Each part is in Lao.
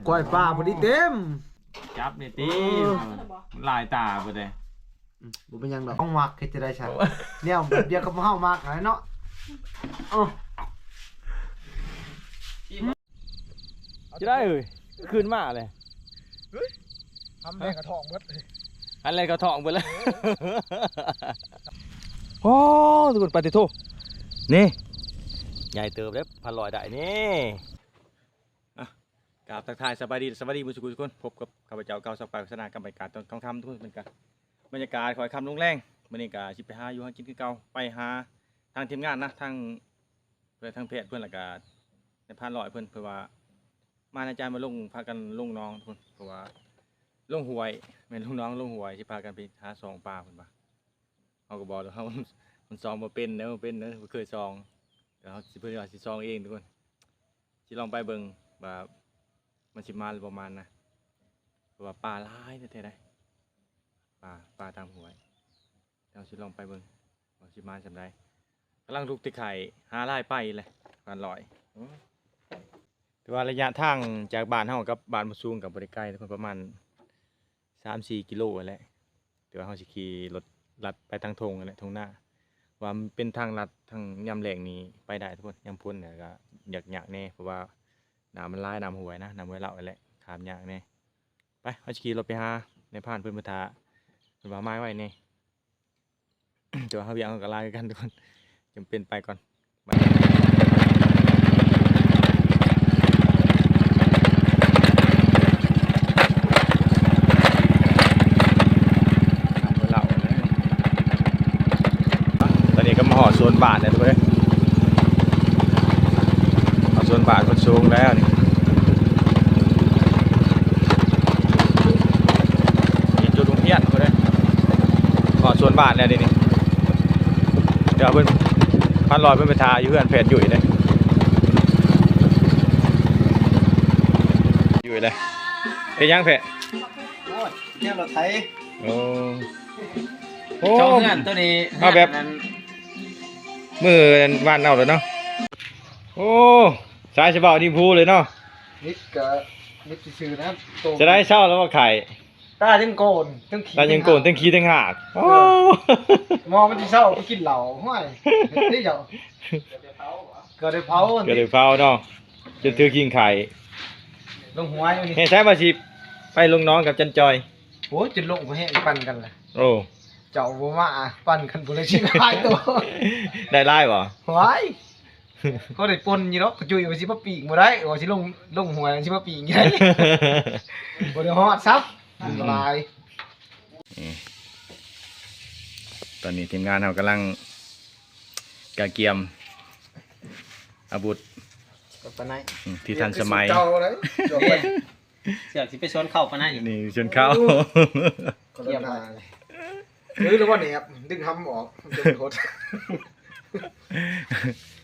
ກ້ອຍປ່າພໍດີເຕັມ ຈັບນີ້ຕິ ເອີ ຫຼາຍຕາເບິດເດ້. ອືມ ບໍ່ເປັນຫຍັງດອກ ຕ້ອງມັກເຮັດຈັ່ງໃດຊັ້ນ ແນວແບບດຽວກັບເຮົາມັກຫັ້ນແຫຼະເນາະ. ເອົ້າ ຊິໄດ້ເອີຍ ຂຶ້ນມາເລີຍ ເຮີ້ຍ ທຳແດງກະທ້ອງເບິດ ອັນແລກະທ້ອງເບິດແລ້ວ. ໂອ້ ທຸກຄົນ ປາຕິໂທ ນີ້ ໃຫຍ່ເຕີບເດ້ ພັນຮ້ອຍໄດ້ນີ້. ອ່ະ ກາບທັກທາຍສະບາຍດີ ສະຫວັດດີໝູ່ສູ່ຜູ້ສູ່ຄົນ ພົບກັບຂ້າພະເຈົ້າ ເກົ່າ ຊາວປາກ ສະນາ ກັບບັນຍາກາດຕອນຄ່ຳໆ ທຸກຄົນ ເປັນການ ບັນຍາກາດຂອງຄ່ຳລົງແລງ. ມື້ນີ້ກະຊິໄປຫາຢູ່ຫາກິນຄືເກົ່າ ໄປຫາທາງທີມງານນະ ທາງ ເພື່ອທາງແພດເພິ່ນ ແລ້ວກະນາຍພານຮ້ອຍເພິ່ນ ເພິ່ນວ່າມານາຈານມາລົງ ພາກັນລົງໜອງທຸກຄົນ ເພາະວ່າລົງຫ້ວຍ ແມ່ນລົງໜອງລົງຫ້ວຍ ຊິພາກັນໄປຫາສ່ອງປາເພິ່ນວ່າ. ເຮົາກໍບອກເຮົາ ມັນສ່ອງບໍ່ເປັນເດີ ບໍ່ເປັນເດີ ບໍ່ເຄີຍສ່ອງ ແຕ່ເຮົາຊິ ເພິ່ນວ່າຊິສ່ອງເອງທຸກຄົນ. ຊິລອງໄປເບິ່ງວ່າມັນຊິມາຫຼືບໍ່ມານະ ເພາະວ່າປາຫຼາຍແທ້ໆ ໄດ໋ ປາ ປາຕາມຫ້ວຍ. ເຮົາຊິລອງໄປເບິ່ງວ່າຊິມາສ່ຳໃດ. ກຳລັງລຸກແຕ່ໄຂ່ ຫາຫຼາຍໄປແຫຼະ ປານຮ້ອຍ. ໂອ້ ແຕ່ວ່າໄລຍະທາງຈາກບ້ານເຮົາກັບບ້ານຜູ້ສູງກໍບໍ່ໄດ້ໄກ ປະມານສາມສີ່ກິໂລຫັ້ນແຫຼະ. ແຕ່ວ່າເຮົາຊິຂີ່ລົດລັດໄປທາງທົ່ງຫັ້ນແຫຼະ ທົ່ງນາ ວ່າມັນເປັນທາງລັດ ທາງຍາມແລ້ງນີ້ໄປໄດ້ທຸກຄົນ. ຍາມຝົນນີ້ກໍຍາກໆແດ່ ເພາະວ່ານ້ຳມັນຫຼາຍ ນ້ຳຫ້ວຍນະ ນ້ຳຫ້ວຍເຫຼົ່າຫັ້ນແຫຼະ ຂ້າມຍາກແດ່. ໄປ ເຮົາຊິຂີ່ລົດໄປຫານາຍພານເພິ່ນ ເພິ່ນຖ້າ ເພິ່ນວ່າມາໄວແດ່. ແຕ່ວ່າເຮົາວຽກເຮົາກໍຫຼາຍຄືກັນທຸກຄົນ ຈຳເປັນໄປກ່ອນ. ຕອນນີ້ກໍມາຮອດສວນບ້ານແລ້ວເວີ້ຍ ຮອດສວນບ້ານຄົນສູງແລ້ວນີ້. ນີ້ຈຸດໂຮງຮຽນພຸ້ນເດ້ ຮອດສວນບ້ານແລ້ວນີ້. ດຽວເພິ່ນ ພັນຮ້ອຍເພິ່ນໄປຖ້າຢູ່ເຮືອນແພດຢູ່ເດ້ ຢູ່ເດ້. ເຮັດຫຍັງແພດ? ໂອ້ຍ ແນວລົດໄຖ. ໂອ້ ໂອ້ ເຈົ້າເຮືອນໂຕນີ້ ເອົາແບບ ເຮືອນນັ້ນ ມື້ວານເອົາແລ້ວເນາະ. ໂອ້ ສາຍສະເບົານີ້ພູເລີຍເນາະ. ມິດກະມິດຊື່ໆນະ. ໂຕ ຈະໄດ້ເຊົາແລ້ວບໍ່ໄຂ້? ຕາຍັງໂກນ ທັງຂີ້ ຕາຍັງໂກນ ທັງຂີ້ ທັງຫາກ. ໂອ້ ເອີ ໝໍມັນຊິເຊົາໄປກິນເຫຼົ້າ. ຫ້ວຍ ເຮັດຕິເຈົ້າ. ກໍໄດ້ເຜົາ ກໍໄດ້ເຜົາເນາະ ຈົນຖືກິງໄຂ້ ລົງຫົວຢູ່ນີ້. ເຮັດໃສວ່າຊິໄປລົງໜອງກັບຈັນຈອຍ? ໂອ້ຍ ຈົນລົງບໍ່ແຮງ ປັ່ນກັນລະ. ໂອ້ ເຈົ້າບໍ່ມາ ປັ່ນກັນບໍ່ໄດ້ຊິຫຼາຍໂຕ. ໄດ້ຫຼາຍບໍ່? ຫວາຍ ກໍໄດ້ປົນຢູ່ດອກ ກະຈຸຍວ່າຊິມາປີ້ງບໍ່ໄດ້ ວ່າຊິລົງ ລົງຫ້ວຍຊິມາປີ້ງຢູ່ໄດ໋ ບໍ່ໄດ້ຮອດຊ້ຳ. ອືມ ຫຼາຍ. ອືມ ຕອນນີ້ທີມງານເຮົາກຳລັງກະກຽມອາວຸດ ກັບປາໄນ ອືມ ທີ່ທັນສະໄໝ. ເກົ່າເລີຍ ເສືອກຊິໄປສວນເຂົ້າປາໄນ ນີ້ສວນເຂົ້າ. ໂອ້ ກຽມ ເອີ ຫຼືວ່າແໜບດຶງຫຳອອກ ມັນຈະໄດ້ຫົດ.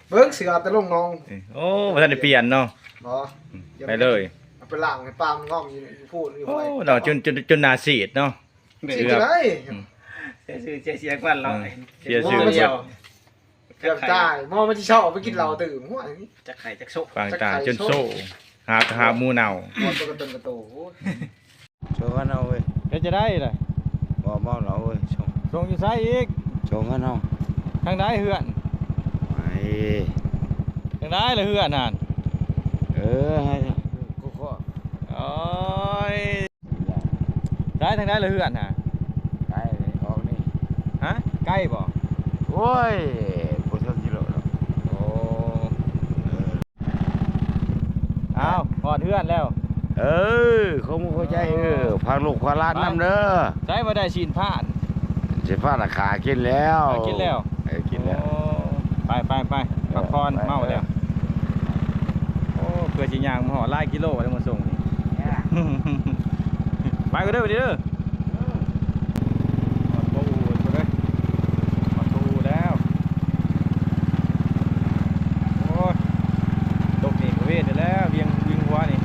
ເບິ່ງເສື້ອແຕ່ລົງໜອງ. ໂອ້ ບໍ່ທັນໄດ້ປ່ຽນເນາະ. ບໍ່ ອືມ ໄປເລີຍ ເອົາໄປລ້າງໃຫ້ປາມັນງອມຢູ່ ຢູ່ພູນຢູ່ຫ້ວຍ. ໂອ້ ເນາະ ຈົນ ຈົນ ຈົນໜ້າຊີດເນາະ. ຊີດຈັ່ງໃດ? ອືມ ເສຍຊື່ເສຍສຽງວັນເນາະ. ອືມ ເສຍຊື່ ເກືອບຕາຍ. ໝໍມັນຊິເຊົາໄປກິນເຫຼົ້າຕື່ມ. ໂອ້ຍ ຈັກໄຂ້ຈັກໂຊ ປາງຕາ ຈັກໄຂ້ ຈົນໂຊ ໂຊ ຫາກະຫາໝູເນົ່າ. ໂອ້ຍ ໂຕກະຕົນກະໂຕ. ໂອ້ຍ ໂຊງກັນເອົາເວີຍ. ເຮັດຈັ່ງໃດລະ? ບໍ່ເມົາເຫຼົ້າເວີຍ. ໂຊງ ໂຊງຢູ່ໃສອີກ? ໂຊງກັນເອົາ. ທາງໃດເຮືອນ? ໄປ ທາງໃດລະເຮືອນຫັ້ນ? ເອີ ໃຫ້ ໂອ້ຍ ໃສທາງໃດລະເຮືອນຫາ? ໃກ້ອອກນີ້. ຮະ? ໃກ້ບໍ່? ໂອ້ຍ ບໍ່ເຖິງກິໂລດອກ. ໂອ້ ເອີ ອ້າວ ຮອດເຮືອນແລ້ວ. ເອີ ຂອບມຸກຂອບໃຈ. ເອີ ຝາກລູກຝາກຫຼານນຳເດີ. ໃສວ່າໄດ້ຊີ້ນພານ? ຊີ້ນພານລະຂ້າກິນແລ້ວ. ຂ້າກິນແລ້ວ? ເອີ ກິນແລ້ວ. ໂອ້ ໄປໆໆ ເອີ ພັກຜ່ອນ ໄປ ເມົາແລ້ວ. ເອີ ໂອ້ ເພື່ອຊິຍ່າງມາຮອດຫຼາຍກິໂລໄດ້ມາສົ່ງນີ້. ໄປກໍເດີ ໄປເດີ. ຮອດບໍ່ອູ່ເລີຍ ຮອດບໍ່ອູ່ແລ້ວ. ໂອ້ຍ ຕົກນີ້ກໍເວນແລ້ວ ວຽງ ວຽງຫົວນີ້.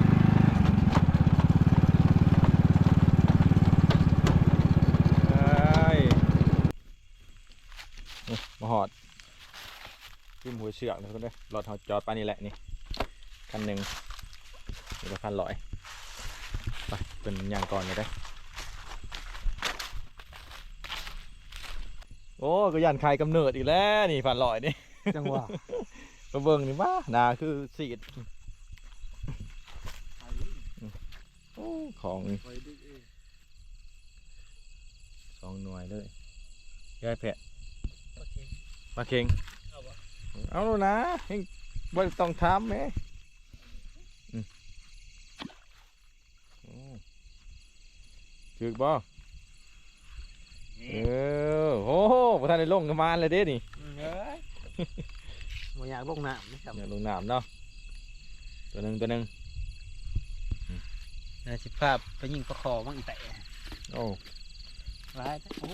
ເອີຍ ໂອ້ ມາຮອດ ຖິ້ມຫົວເຊືອກເດີ ລົດເຮົາຈອດປານນີ້ແຫຼະນີ້ ຄັນໜຶ່ງ ນີ້ກໍຄັນຮ້ອຍ. ເພິ່ນຍ່າງກ່ອນຢູ່ເດ້. ໂອ້ ກໍຢ້ານໄຂ່ກຳເນີດອີກແລ້ວນີ້ ພັນຮ້ອຍນີ້. ຈັ່ງຫວະ ມາເບິ່ງນີ້ ວ້າ ໜາຄືສີດ. ໂອ້ ຂອງ ສອງໜ່ວຍເລີຍ. ຍາຍແພະ ປາເຄັງ ປາເຄັງ ເອົາບໍ່? ເອົາໂລດນາ ເຮັງບໍ່ຕ້ອງຖາມແໝ. ອືມ ໂອ້ ຖືກບໍ່? ນີ້ ເອີ ໂອ້ໂຫ ບໍ່ທັນໄດ້ລົງກໍມາແລ້ວເດ້ນີ້. ອືມ ເອີຍ ບໍ່ຢາກລົງນ້ຳນະຄັບ ຢາກລົງນ້ຳເນາະ. ຕົວໜຶ່ງ ຕົວໜຶ່ງ ອືມ ໜ້າຊິພາໄປຍິງປາຄໍມັງອີແຕະ. ໂອ້ ຫຼາຍແທ້. ໂອ້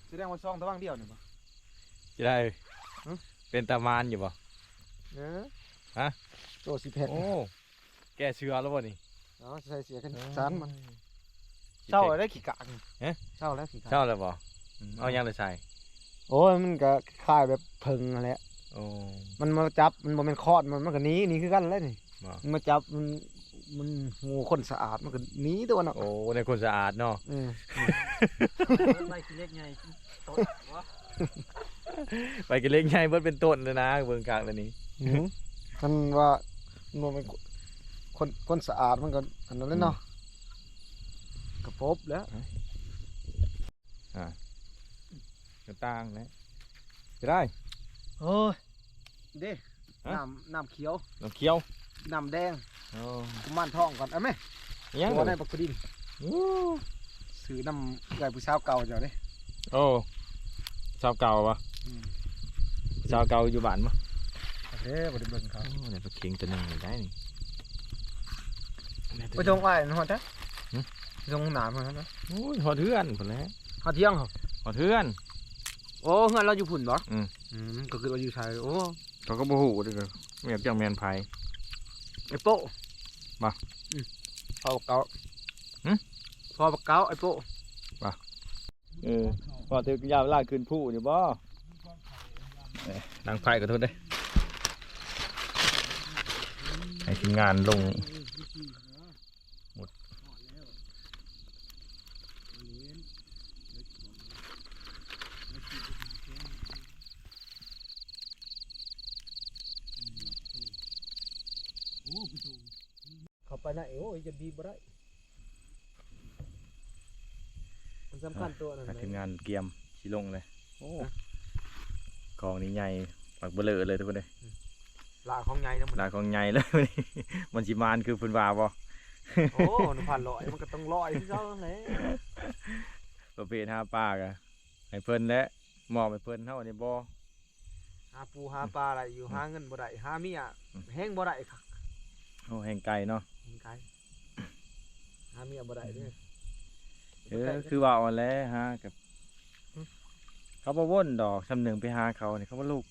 ສະແດງວ່າຊ່ອງຕາຫວ່າງດຽວນີ້ບໍ່? ຈະໄດ້ ຫຶ? ເປັນຕາມານຢູ່ບໍ່? ເອີ ຮະ? ໂຕຊິແພັດ ໂອ້ ແກ້ເສື້ອແລ້ວບໍ່ນີ້? ເອົາ ໃສ່ເສື້ອກັນ ເອີ ສານມັນ. ເຊົາແລ້ວຂີ້ກາກນີ້ ຮະ? ເຊົາແລ້ວຂີ້ກາກ ເຊົາແລ້ວບໍ່? ອືມ ເອົາຫຍັງໄດ້ໃສ່? ໂອ້ຍ ມັນກໍຄ້າຍແບບເຜິ້ງຫັ້ນແຫຼະ. ໂອ້ ມັນມາຈັບ ມັນບໍ່ແມ່ນຄອນ ມັນ ມັນກໍໜີ ໜີຄືກັນແຫຼະນີ້. ບໍ່ ມັນມາຈັບ ມັນ ມັນຫູຄົນສະອາດ ມັນກໍໜີຕົວະເນາະ. ໂອ້ ໄດ້ຄົນສະອາດເນາະ. ເອີ ໄປຂີ້ເຫຼັກໃຫຍ່ຕົ້ນບໍ່? ໄປຂີ້ເຫຼັກໃຫຍ່ເບິດເປັນຕົ້ນເລີຍນະ ເບິ່ງຄັກແລ້ວນີ້. ຫື ຄັນວ່າມັນບໍ່ແມ່ນຄົນ ຄົນສະອາດ ມັນກໍອັນນັ້ນແຫຼະເນາະ. ອືມ ກະປົບແລ້ວ. ອ່າ ກະຕ່າງແຫຼະ ຈະໄດ້. ໂອ້ຍ ເດ້ ຮະ? ນ້ຳ ນ້ຳຂຽວ ນ້ຳຂຽວ ນ້ຳແດງ. ໂອ້ ກຸມານທອງກ່ອນ ເອົາແມ. ອີຫຍັງ? ໂອ້ ໃນບັກກະດິນ. ໂອ້ ຊື້ນຳເອື້ອຍຜູ້ສາວເກົ່າເຈົ້າເດ້. ໂອ້ ສາວເກົ່າບໍ່? ອືມ ສາວເກົ່າຢູ່ບ້ານບໍ່? ເດ້ ບໍ່ໄດ້ເບິ່ງເຂົາ. ໂອ້ ໄດ້ປາເຄັງຕົວໜຶ່ງນີ້ໄດ້ນີ້. ໄປສົ່ງອ້າຍຮອດໃສ? ຫຶ? ໄປສົ່ງນ້ຳຮອດໃສ? ໂອ້ຍ ຮອດເຮືອນພຸ້ນແຫຼະ. ຮອດທຽງເຂົາ ຮອດເຮືອນ. ໂອ້ ເຮືອນລາວຢູ່ພຸ້ນບໍ່? ອືມ ອືມ ກໍຄິດວ່າຢູ່ໃສ. ໂອ້ ເຂົາກໍບໍ່ຮູ້ເດ້ ບໍ່ຈັກແມ່ນໃຜ. ໄອ້ໂປ້ບໍ່? ອືມ ພໍ່ບັກເກົາ. ຫຶ? ພໍ່ບັກເກົາ ໄອ້ໂປ້ບໍ່? ເອີ ພໍຖືກຢາມລາກຂຶ້ນພູນີ້ບໍ່? ເອີ ດັງໄຟ ຂໍໂທດເດີ ໃຫ້ທີມງານລົງໝົດ. ເຂົ້າໄປໃນ ໂອ້ຍ ຈະບີບບໍ່ໄດ້ ມັນສຳຄັນ ອ່ະ ໂຕນັ້ນ ໃຫ້ທີມງານກຽມຊິລົງເລີຍ. ໂອ້ ຮະ ຂອງນີ້ໃຫຍ່ ບັກເບີເລີເລີຍທຸກຄົນເອີຍ. ອືມ ລາກຂອງໃຫຍ່ນຳ ລາກຂອງໃຫຍ່ເລີຍ. ມັນຊິມານຄືເພິ່ນວ່າບໍ່? ໂອ້ ໜຶ່ງພັນຮ້ອຍ ມັນກໍຕ້ອງຮ້ອຍຄືເກົ່ານັ້ນແຫຼະ. ປະເພດຫາປາກະໃຫ້ເພິ່ນແຫຼະ ມອບໃຫ້ເພິ່ນ ເຮົານີ້ບໍ່ ຫາປູຫາປາໄດ້ຢູ່ ອືມ ຫາເງິນບໍ່ໄດ້ ຫາເມຍ ອືມ ແຮງບໍ່ໄດ້ຄັກ. ໂອ້ ແຮງໄກເນາະ ແຮງໄກ ຫາເມຍບໍ່ໄດ້ເດີ. ເອີ ຄືວ່າອ່ອນແຫຼະ ຫາກັບ ຫຶ ເຂົາບໍ່ວົນດອກ ຊ່ຳໜຶ່ງໄປຫາເຂົານີ້ ເຂົາບໍ່ລຸກ.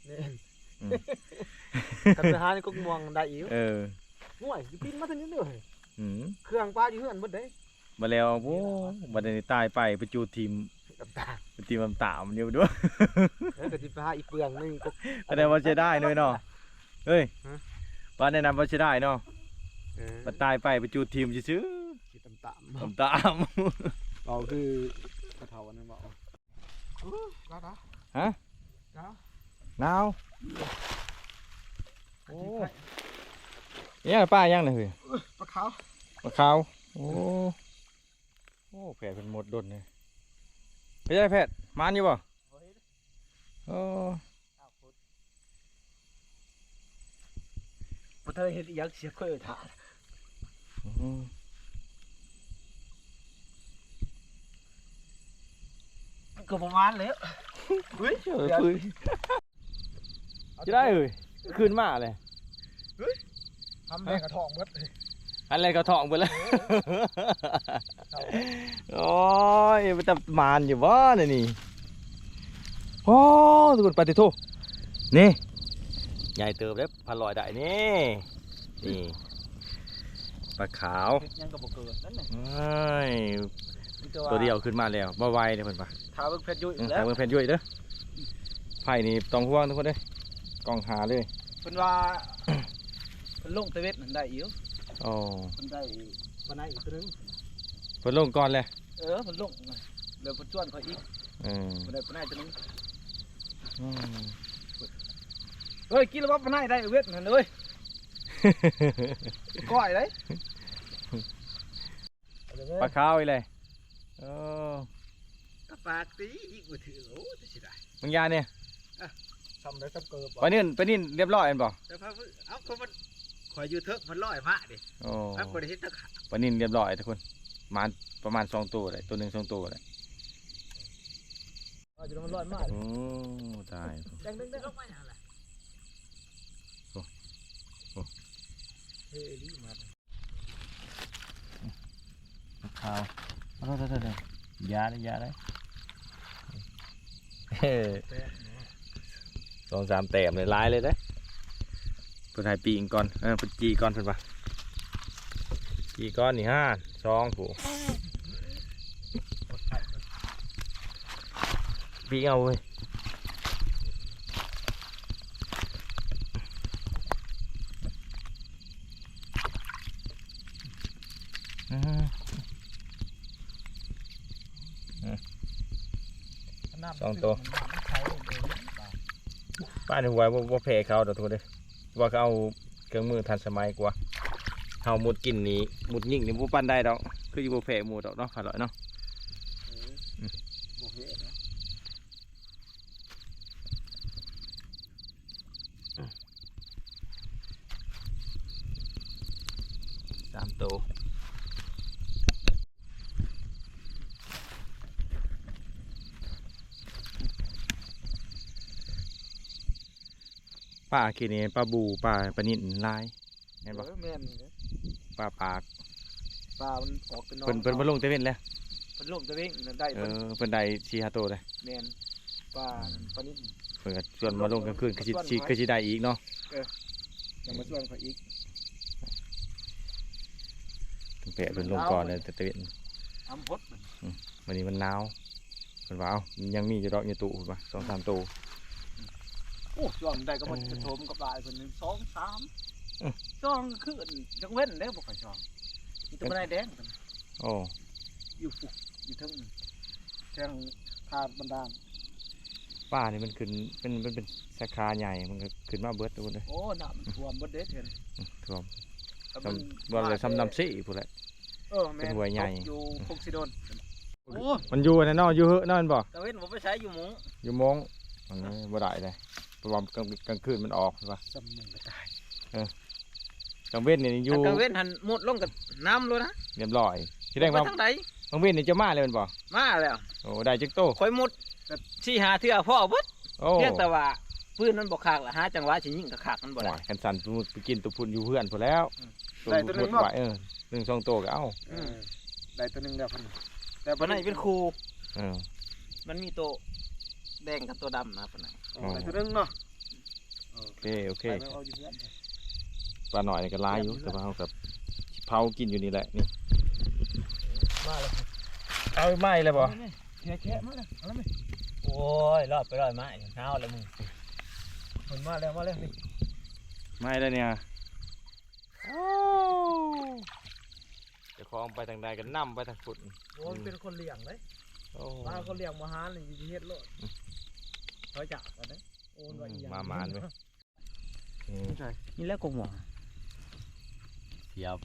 ແມ່ນ ອືມ ຄັນໄປຫາໃນກົກມ່ວງໄດ້ຢູ່. ເອີ ໂອ້ຍ ຊິປີນມາທາງນີ້ເດີ. ອືມ ເຄື່ອງປາຢູ່ເຮືອນໝົດເດ້. ບັດແລ້ວ ໂອ້ ບັດນີ້ຕາຍໄປ ໄປຈູດຖິ້ມ ຕາມໆ ໄປຖິ້ມຕາມໆຢູ່ດ້ວຍ. ເອີ ກໍຊິໄປຫາອີກເປືອງໜຶ່ງກໍ ກໍໄດ້ວ່າເສຍດາຍໜ້ອຍເນາະ. ເອີຍ ຮະ ວ່າແນະນຳວ່າເສຍດາຍເນາະ. ເອີ ບັດຕາຍໄປ ໄປຈູດຖິ້ມຊື່ໆ ຕາມໆ ຕາມໆ ເວົ້າຄືກະເຖົ້າອັນນັ້ນເວົ້າ. ຮະ? ໜາວ. ໂອ້ ນີ້ປາຫຍັງນະເຮີ້ຍ? ປາຂາວ ປາຂາວ. ໂອ້ ໂອ້ ແພດເພິ່ນໝົດດົນເລີຍ. ເປັນຈັ່ງໃດແພດ ໝານຢູ່ບໍ່? ໂອ້ ບໍ່ທັນເຮັດອີ່ຫຍັງ ສຽບເຄີຍຖານ. ອືມ ກໍປະມານແລ້ວ. ເຮີ້ຍ ເອີ ຈະໄດ້ເອີຍ ຄືນມາເລີຍ. ເຮີ້ຍ ທຳແມ່ກະທ້ອງເບິດ ອັນແລກກະທ້ອງເບິດແລ້ວ. ໂອ້ຍ ມັນຈະໝານຢູ່ບໍ່ແນວນີ້? ໂອ້ ທຸກຄົນ ປາຕິໂທ ນີ້ ໃຫຍ່ເຕີບເດ້ ພັນຮ້ອຍໄດ້ນີ້. ນີ້ ປາຂາວ ເຮັດຫຍັງກໍບໍ່ເກີດນັ້ນນະ. ໂອ້ຍ ມີແຕ່ວ່າ ຕົວດຽວຂຶ້ນມາແລ້ວ ບໍ່ໄຫວເດ້ເພິ່ນວ່າ. ຖ້າເບິ່ງແພດຢູ່ອີກແລ້ວ ຖ້າເບິ່ງແພດຢູ່ອີກເດີ. ໄຜ່ນີ້ຕ້ອງຫ່ວງທຸກຄົນເດີ ກ້ອງຫາເລີຍ. ເພິ່ນວ່າ ລົງຕາເວັນຫັ້ນໄດ້ຢູ່. ໂອ້ ເພິ່ນໄດ້ປາໄນອີກໂຕໜຶ່ງ. ເພິ່ນລົງກ່ອນແຫຼະ. ເອີ ເພິ່ນລົງແລ້ວເພິ່ນຊວນຂ້ອຍອີກ. ເອີ ເພິ່ນໄດ້ປາໄນໂຕໜຶ່ງ. ອືມ ເອີຍ ກິນແລ້ວບໍ່ປາໄນໄດ້ເວັນຫັ້ນເອີຍ. ກ້ອຍເດ້. ປາຂາວອີກແລ້ວ. ເອີ ກະປາກຕີອີກບໍ່ຖືກ. ໂອ້ ແຕ່ເສຍດາຍ. ບາງຢ່າງນີ້ ອ່ະ ຊຳໄດ້ຊຳເກີບ. ປານິນ ປານິນລຽບຮ້ອຍແມ່ນບໍ່? ແຕ່ພາ ເອົາ ກໍມັນ ຂ້ອຍຢູ່ເທິງມັນລອຍມາເດ້. ໂອ້ ມັນບໍ່ໄດ້ເຫັນແຕ່ຂາ. ປານິນລຽບຮ້ອຍທຸກຄົນ. ມາປະມານສອງໂຕໄດ້ ໂຕໜຶ່ງສອງໂຕໄດ້. ເອົາຢູ່ນຳມັນລອຍມາ. ໂອ້ ຕາຍ. ແດງໆ ລົງມາຫຍັງລະ? ໂອ້ ໂອ້ ເທ່ອີ່ຫຼີມາ. ຂາວ ໂອ້ ໂອ້ ໂອ້ ຢ່າເດ້ ຢ່າເດ້. ເອີ ສອງສາມແຕ້ມເລີຍ ຫຼາຍເລີຍເດ້. ເພິ່ນໃຫ້ປີ້ງກ່ອນ ເອີ ເພິ່ນຈີ່ກ່ອນ ເພິ່ນວ່າ ຈີ່ກ່ອນນີ້ ຫ້າ ສອງຜູ້ ປີ້ງເອົາເວີຍ. ອືມ ອືມ ສອງໂຕ. ປາໃນຫ້ວຍບໍ່ ບໍ່ແພ້ເຂົາດອກທຸກຄົນເອີຍ ວ່າເຂົາເອົາເຄື່ອງມືທັນສະໄໝກວ່າ. ເຮົາມຸດກິນນີ້ ມຸດຍິງນີ້ບໍ່ປານໃດດອກ ຄືຊິບໍ່ແພ້ໝູ່ດອກເນາະ ພາລອຍເນາະ. ເອີ ອືມ ບໍ່ແພ້ເນາະ. ສາມໂຕ. ປາກີ້ນີ້ປາບູ ປາ ປານິນຫຼາຍ. ແມ່ນບໍ່? ເອີ ແມ່ນເດ້. ປາປາກ ປາມັນອອກແຕ່ນອກ. ເພິ່ນ ເພິ່ນມາລົງແຕ່ເວັນແລ້ວ. ເພິ່ນລົງແຕ່ເວັນໄດ້. ເອີ ເພິ່ນ ເພິ່ນໄດ້ສີ່ຫ້າໂຕເດ້. ແມ່ນ ປານັ້ນ ປານິນ. ເພິ່ນກໍຊວນມາລົງກາງຄືນ ຄືຊິ ຄືຊິໄດ້ອີກເນາະ. ເອີ ຍັງມາຊວນຂ້ອຍອີກ. ແປະເພິ່ນລົງກ່ອນແລ້ວແຕ່ເວັນ. ອຳພົດ. ອືມ ມື້ນີ້ມັນໜາວ. ເພິ່ນວ່າ ເອົ້າ ຍັງມີຢູ່ດອກຢູ່ຕູ້ ເພິ່ນວ່າ ສອງສາມໂຕ. ໂອ້ ຊ່ວງໃດກໍບໍ່ ເອີ ຈະຖົມກັບຫຼາຍເພິ່ນ ໜຶ່ງ ສອງ ສາມ ອືມ ຊ່ອງຄືນ ກາງເວັນເດ້ບໍ່ຄ່ອຍຊ່ອງ ມີແຕ່ບັນໄດແດງ. ໂອ້ ຢູ່ພຸ້ນ ຢູ່ເທິງ ທາງທ່າບັນດານ. ປານີ້ມັນຂຶ້ນ ເປັນ ມັນເປັນສາຂາໃຫຍ່ ມັນກໍຂຶ້ນມາເບິດພຸ້ນເດ້. ໂອ້ ນ້ຳມັນຖ້ວມເບິດເດ້ເພິ່ນ. ອືມ ຖ້ວມ ກໍມັນ ສ່ຳ ບໍ່ແລ້ວສ່ຳນ້ຳຊີພຸ້ນແຫຼະ. ເອີ ແມ່ນ ເປັນຫ້ວຍໃຫຍ່ ຕົກຢູ່ພົງສີດົນ. ໂອ້ ມັນຢູ່ນັ້ນເນາະ ຢູ່ເຫີະນັ້ນແມ່ນບໍ່? ກາງເວັນບໍ່ໄປໃສ ຢູ່ມຸ້ງ ຢູ່ມຸ້ງ. ເອີ ບໍ່ໄດ້ເດ້ ເພາະວ່າກາງ ກາງຄືນມັນອອກວ່າ ສ່ຳມຸ້ງກໍຕາຍ. ເອີ ກາງເວັນນີ້ຢູ່ ກາງເວັນຫັ້ນມຸດລົງກໍນ້ຳໂລດນະ ລຽບຮ້ອຍ. ທີ່ແລກວ່າ ໄປທາງໃດ? ກາງເວັນນີ້ຈະມາແລ້ວແມ່ນບໍ່? ມາແລ້ວ. ໂອ້ ໄດ້ຈັກໂຕ? ຂ້ອຍມຸດແບບສີ່ຫ້າເທື່ອພໍເບິດ. ໂອ້ ພຽງແຕ່ວ່າປືນມັນບໍ່ຄັກລະ ຫາຈັງຫວະຊິຍິງຄັກໆ ມັນບໍ່ໄດ້. ໂອ້ຍ ຄັນຊັ້ນໄປກິນໂຕພຸ້ນຢູ່ເຮືອນພຸ້ນແລ້ວ. ອືມ ໄດ້ໂຕໜຶ່ງເນາະ ເອີ ໜຶ່ງສອງໂຕກໍເອົາ. ເອີ ອືມ ໄດ້ໂຕໜຶ່ງແລ້ວພຸ້ນ ແຕ່ປາໄນເປັນຄູ່. ເອີ ມັນມີໂຕແດງກັບໂຕດຳນະປາໄນ. ໂອ້ ໄດ້ໂຕໜຶ່ງເນາະ. ໂອເຄ ໂອເຄ ໄປເອົາຢູ່ເຮືອນ. ປານ້ອຍນີ້ກໍຫຼາຍຢູ່ ແຕ່ວ່າເຮົາກໍຊິເຜົາກິນຢູ່ນີ້ແຫຼະ. ນີ້ ມາແລ້ວ ເອົາມາອີກແລ້ວບໍ່? ແຄະ ແຄະມາແລ້ວ ເອົາແລ້ວແມ່. ໂອ້ຍ ລອດໄປລອດມາ ຫ້າວແລ້ວມຶງ. ເພິ່ນມາແລ້ວ ມາແລ້ວນີ້ ມາແລ້ວນີ້. ໂອ້ ເຈົ້າຂອງໄປທາງໃດກໍນຳໄປທາງພຸ້ນ. ໂອ້ ມັນເປັນຄົນລ້ຽງເດ້. ໂອ້ ມາຄົນລ້ຽງມາຫານີ້ເຮັດໂລດ. ອືມ ເຂົາຈາກກັນເດ້. ໂອ້ ວ່າອີຫຍັງ ມາໝານເວີຍ. ອືມ ນີ້ແຫຼະກົກໝໍ້ ສຽບ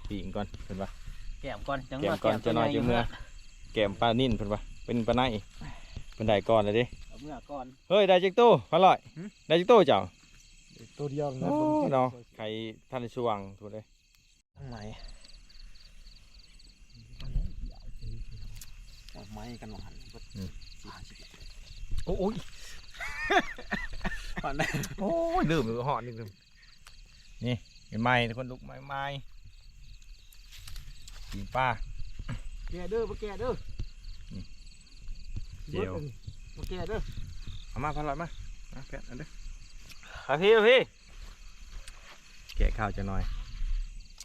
ປີ້ງກ່ອນເພິ່ນວ່າ ແກ້ມກ່ອນ ຈັກໜ້ອຍ ແກ້ມກ່ອນ ຈັກໜ້ອຍຈຶ່ງເມືອ. ແກ້ມປານິນເພິ່ນວ່າ ເປັນປາໄນ ເພິ່ນໄດ້ກ່ອນແລ້ວເດ້. ເອົາເມືອກ່ອນ. ເຮີ້ຍ ໄດ້ຈັກໂຕ ພາລອຍ? ຫື? ໄດ້ຈັກໂຕເຈົ້າ? ໂຕດຽວນະ. ໂອ້ ເນາະ ໄຂ່ທັນໄດ້ຊ່ວງພຸ້ນເດ້. ທາງໃນ ໂອ້ຍ ໄໝ້ກັນວ່າຫັ້ນເບິດ. ອືມ ສີ່ຫ້າສິບ. ໂອ້ຍ ປານໃດ? ໂອ້ຍ ລືມ ຮ້ອນນິດໜຶ່ງ. ນີ້ ໃໝ່ໆ ທຸກຄົນ ລຸກໃໝ່ໆ ປີ້ງປາ. ແກະເດີ ມາແກະເດີ. ອືມ ເຈີ ມາແກະເດີ. ເອົາມາ ພາລອຍມາ ມາແກະເອົາເດີ. ມາພີ້ ມາພີ້. ແກະຂ້າວຈັກໜ່ອຍ.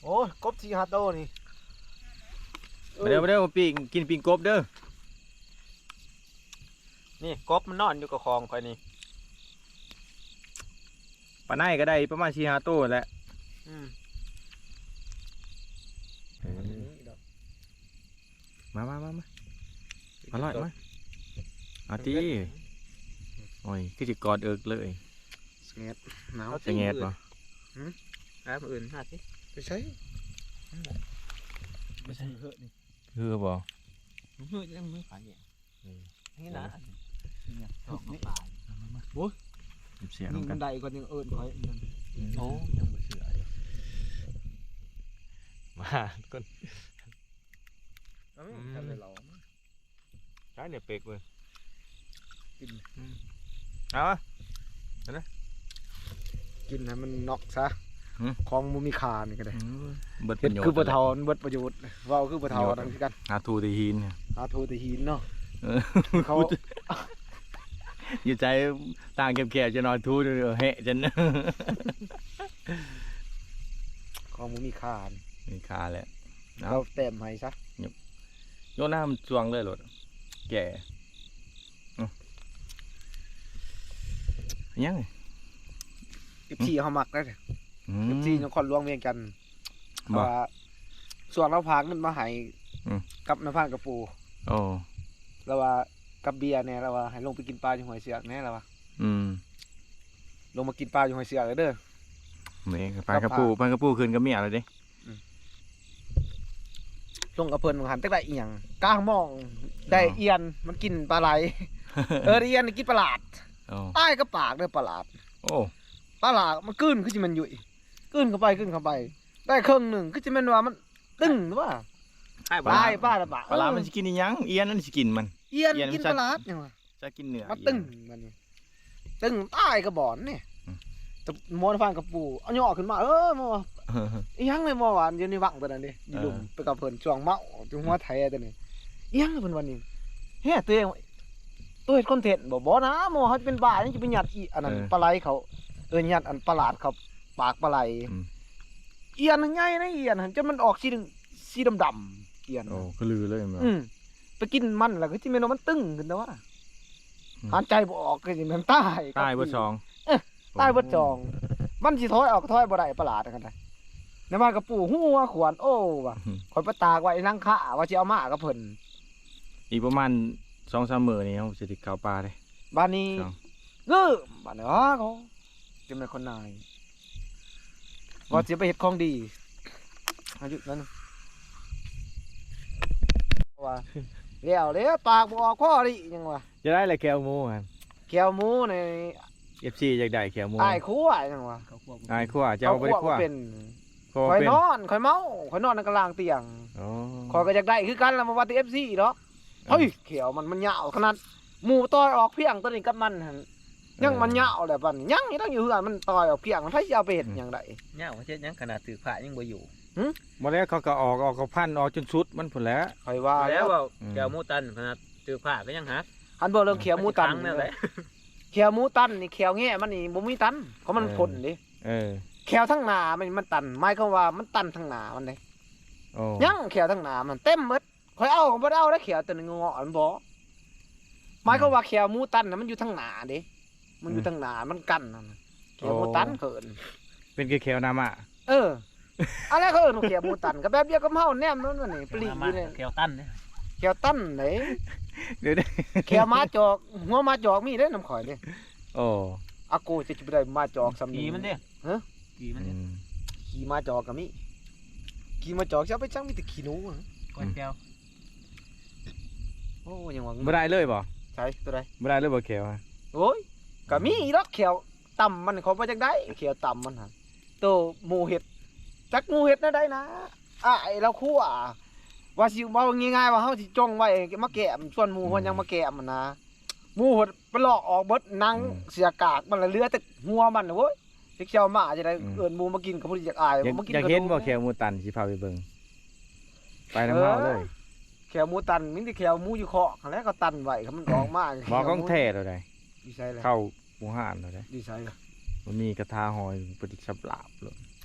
ໂອ້ຍ ກົບສີ່ຫ້າໂຕນີ້. ມາເດີ ມາເດີ ມາປີ້ງ ກິນປີ້ງກົບເດີ. ນີ້ ກົບມັນນອນຢູ່ກັບຂອງຂ້ອຍນີ້. ປາໄນກໍໄດ້ປະມານສີ່ຫ້າໂຕແຫຼະ. ອືມ ເອີ ມາ ມາ ມາ ມາ ມາລອຍມາ ເອົາຕິ ໂອ້ຍ ຄືຊິກອດເອິກເລີຍ ສະແງດ ໜາວ ສະແງດບໍ່? ຫືມ ອາ ມື້ອື່ນຫາຕິ ໄປໃສ? ໄປໃສ? ເຮືອບໍ່? ເຮືອຍັງມີຂາຍ ນີ້ນະ ໂອ້ຍ ສຽງກັນ ໄດ້ກ່ອນຍັງເອີ້ນຂ້ອຍ ໂອ້ ຍັງບໍ່ເຊື່ອຢູ່ ມາກ່ອນ ເອົາ ອືມ ໃຊ້ເໜືອເປັກເວີຍ ກິນ ອືມ ເອົາ ອັນນັ້ນ ກິນໃຫ້ມັນນັອກຊະ ຫືມ ຂອງບໍ່ມີຄ່ານີ້ກໍໄດ້ ອືມ ເບິດປະໂຫຍດ ເຮັດຄືບໍ່ເຖົ້າ ມັນເບິດປະໂຫຍດ ເວົ້າຄືບໍ່ເຖົ້ານັ້ນຄືກັນ ຫາຖູແຕ່ຫີນ ຫາຖູແຕ່ຫີນເນາະ ເອີ ເຂົາ ຢູ່ໃຈທາງແຄບໆ ຈະນອນຖູແຮະຈັ່ງ ຂອງບໍ່ມີຄ່າ ມີຄ່າແຫຼະ ເອົາ ເຂົາແຕ້ມໃຫ້ຊະ ໂຍນນ້ຳຊ່ວງເລີຍໂລດ ແກ່ ອືມ ຍັງ ເອັຟຊີ ເຮົາມັກເດ້ ອືມ ເອັຟຊີ ນະຄອນຫຼວງວຽງຈັນ ບໍ່ ເພາະວ່າຊ່ວງລາວພາເງິນມາໃຫ້ ອືມ ກັບນາຍພານກະປູ ໂອ້ ລາວວ່າກັບເບຍແດ່ ລາວວ່າໃຫ້ລົງໄປກິນປາຢູ່ຫ້ວຍເຊືອກແດ່ ລາວວ່າ ອືມ ລົງມາກິນປາຢູ່ຫ້ວຍເຊືອກເດີ ນີ້ ພານກະປູ ພານກະປູຂຶ້ນກັບເມຍແລ້ວເດ້ ອືມ ລົງກັບເພິ່ນຫັ້ນຈັກໄດ້ອີ່ຫຍັງ ກາງມອງ ໄດ້ ອ້າວ ອ່ຽນ ມັນກິນປາໄຫຼ ເອີ ໄດ້ອ່ຽນກິນປາຫຼາດ ໂອ້ ຕາຍກັບປາກເດີປາຫຼາດ ໂອ້ ປາຫຼາດມັນກືນຄືຊິແມ່ນຫຍຸ້ຍ ກືນເຂົ້າໄປ ກືນເຂົ້າໄປ ໄດ້ເຄິ່ງໜຶ່ງ ຄືຊິແມ່ນວ່າມັນຕຶງວ່າ ຕາຍປາຫຼາດ ຕາຍປາຫຼາດ ປາຫຼາດມັນຊິກິນອີ່ຫຍັງ ອ່ຽນມັນຊິກິນມັນ ອ່ຽນ ອ່ຽນມັນ ກິນປາຫຼາດຫຍັງວະ ຈະກິນເນື້ອ ມາຕຶງບັດນີ້ ຕຶງຕາຍກະບອນນີ້ ອືມ ແຕ່ໝໍນະພານກະປູ ເອົາຍໍຂຶ້ນມາ ເອີ ໝໍ ອີ່ຫຍັງເລີຍໝໍ ວ່າຢູ່ໃນວັງຕົວນັ້ນເດ້ ຢູ່ລຸ່ມ ເອີ ໄປກັບເພິ່ນຊ່ວງເມົາ ຢູ່ຫົວແຖຕົວນີ້ ອີ່ຫຍັງເພິ່ນວ່ານີ້ ເຮັດຕົວເອງ ຕົວເຮັດຄອນເທັນບໍ່? ບໍ່ນະໝໍ ເຮົາຈະເປັນບ້າຫຍັງ ຈະໄປຍັດອີ່ອັນນັ້ນ ເອີ ປາໄຫຼເຂົ້າ ເອີ ຍັດອັນປາຫຼາດເຂົ້າປາກປາໄຫຼ ອືມ ອ່ຽນໃຫຍ່ນະ ອ່ຽນຫັ້ນ ຈົນມັນອອກສີ ສີດຳໆ ອ່ຽນ ໂອ້ ຄືລືເລີຍແມ່ນບໍ່? ອືມ ໄປກິນມັນແລ້ວຄືຊິແມ່ນວ່າມັນຕຶງຂຶ້ນແຕ່ວ່າ ອືມ ຫາຍໃຈບໍ່ອອກ ຄືຊິແມ່ນຕາຍ ຕາຍເບິດສອງ ເອີ ຕາຍເບິດສອງ ມັນຊິຖອຍອອກກໍຖອຍບໍ່ໄດ້ປາຫຼາດຫັ້ນນະ ໃນບ້ານກະປູຫົວຂວນ ໂອ້ ວ່າ ອືມ ຂ້ອຍໄປຕາກໄວ້ໃນຫຼັງຄາ ວ່າຊິເອົາມາກັບເພິ່ນ ອີກປະມານສອງສາມມື້ນີ້ເຮົາຊິໄດ້ເຂົ້າປ່າເດ້ ບາດນີ້ ເລີ່ມບາດນີ້ ອ້າ ກໍຈະແມ່ນຄົນນາຍ ວ່າຊິໄປເຮັດຂອງດີ ອາຍຸນັ້ນ ວ່າ ແລ້ວເດ້ ປາກບໍ່ອອກພໍດີຫຍັງວ່າ ຈະໄດ້ແຫຼະແຄວໝູຫັ້ນ ແຄວໝູນີ້ ເອັຟຊີ ຢາກໄດ້ແຄວໝູ ອ້າຍຄົວຫຍັງວ່າ ອ້າຍຄົວ ເຈົ້າບໍ່ໄດ້ຄົວ ເປັນ ຂ້ອຍນອນ ຂ້ອຍເມົາ ຂ້ອຍນອນໃນກະລ່າງຕຽງ ໂອ້ ຂ້ອຍກໍຢາກໄດ້ຄືກັນລະ ບໍ່ວ່າແຕ່ເອັຟຊີດອກ ເອີ ເຮີ້ຍ ແຂ້ວມັນ ມັນຍາວຂະໜາດ ໝູຕ່ອຍອອກພຽງຕົວນີ້ກັບມັນຫັ້ນ ຍັງ ເອີ ມັນຍາວແຫຼະບັດນີ້ ຍັງອີກຕັ້ງຢູ່ເຮືອນ ມັນຕ່ອຍອອກພຽງ ໃຜຊິເອົາໄປເຮັດຫຍັງໄດ້ ຍາວເຮັດຫຍັງ ຂະໜາດຖືກພະຍັງບໍ່ຢູ່ ຫຶ ບໍ່ແລ້ວ ເຂົາກໍອອກ ອອກກັບພັນອອກຈົນສຸດມັນພຸ້ນແຫຼະ ຂ້ອຍວ່າແລ້ວ ແລ້ວ ອືມ ແຂ້ວໝູຕັນ ຂະໜາດຖືກພະກໍຍັງຫັກ ຄັນເວົ້າເລື່ອງແຂ້ວໝູຕັນ ແນວໃດ ແຂ້ວໝູຕັນນີ້ ແຂ້ວແງ່ມັນນີ້ບໍ່ມີຕັນ ເພາະມັນ ເອີ ພົ້ນເດ້ ເອີ ແຂ້ວທາງໜ້າມັນ ມັນຕັນ ໝາຍຄວາມວ່າມັນຕັນທາງໜ້າມັນເດ້ ໂອ້ ຍັງແຂ້ວທາງໜ້າມັນເຕັມໝົດ ຂ້ອຍເອົາກໍບໍ່ໄດ້ເອົາແລ້ວ ແຂ້ວຕົວນີ້ງໍມັນບໍ່ ໝາຍຄວາມວ່າ ອືມ ແຂ້ວໝູຕັນນະ ມັນຢູ່ທາງໜ້າເດ້ ມັນຢູ່ ອືມ ທາງໜ້າ ມັນກັນຫັ້ນນະ ແຂ້ວໝູຕັນ ໂອ້ ເອີ້ນ ເປັນຄືແຂ້ວໜ້າມ້າ ເອີ ອັນນັ້ນເຂົາເອີ້ນວ່າແຂ້ວໝູຕັນ ກໍແບບດຽວກັບເຮົາ ແນມນັ້ນນີ້ ປະຫຼີກຢູ່ນີ້ ແຂ້ວຕັນເດ້ ແຂ້ວຕັນເດ້ ດຽວ ແຂ້ວໝາຈອກ ຫົວໝາຈອກມີເດ້ນຳຂ້ອຍເດ້ ໂອ້ ອາໂກ ຈະໄປໄດ້ໝາຈອກສ່ຳນີ້ ມັນເດ້ ຮະ ຂີ່ມັນເດ້ ອືມ ຂີ່ໝາຈອກກໍມີ ຂີ່ໝາຈອກຊິເອົາໄປຈັ່ງ ມີແຕ່ຂີ້ໜູ ກ້ອຍແກ້ວ ໂອ້ ຍັງວ່າ ບໍ່ໄດ້ເລີຍບໍ່? ໃສ ຕົວໃດ? ບໍ່ໄດ້ເລີຍບໍ່ແຂ້ວ? ໂອ້ຍ ກໍມີດອກແຂ້ວຕ່ຳມັນ ຂ້ອຍບໍ່ຢາກໄດ້ແຂ້ວຕ່ຳມັນຫັ້ນ ໂຕໝູເຮັດ ຈັກໝູເຮັດແນວໃດນະ ອ້າຍລາວຄົວ ວ່າຊິເວົ້າງ່າຍໆ ວ່າເຮົາຊິຈ່ອງໄວ້ມາແກ້ມ ຊວນໝູ ອືມ ເພິ່ນຍັງມາແກ້ມຫັ້ນນະ ໝູເພິ່ນໄປລອກອອກເບິດ ໜັງ ອືມ ເສຍກາກມັນລະ ເຫຼືອແຕ່ຫົວມັນ ໂອ້ຍ ຈັກຊິເອົາມາຈັ່ງໃດ ອືມ ເອີ້ນໝູມາກິນກໍບໍ່ໄດ້ຢາກອາຍ ຢາກ ມາກິນ ຢາກເຫັນບໍ່ ຂະໜົມ ແຂ້ວໝູຕັນ ຊິພາໄປເບິ່ງ ໄປນຳເຮົາເລີຍ ເອີ ແຂ້ວໝູຕັນ ມີແຕ່ແຂ້ວໝູຢູ່ຄອກຫັ້ນແຫຼະ ເຂົາຕັນໄວ້ ຄັນມັນອອກມາ ບໍ່ ຂອງແທ້ໂລດໃດ ຢູ່ໃສລະ ເຂົ້າ ໂບຮານເນາະເດ້ ຢູ່ໃສລະ ມັນມີກະທາຫອຍປະດິດສຳລາບໂລດ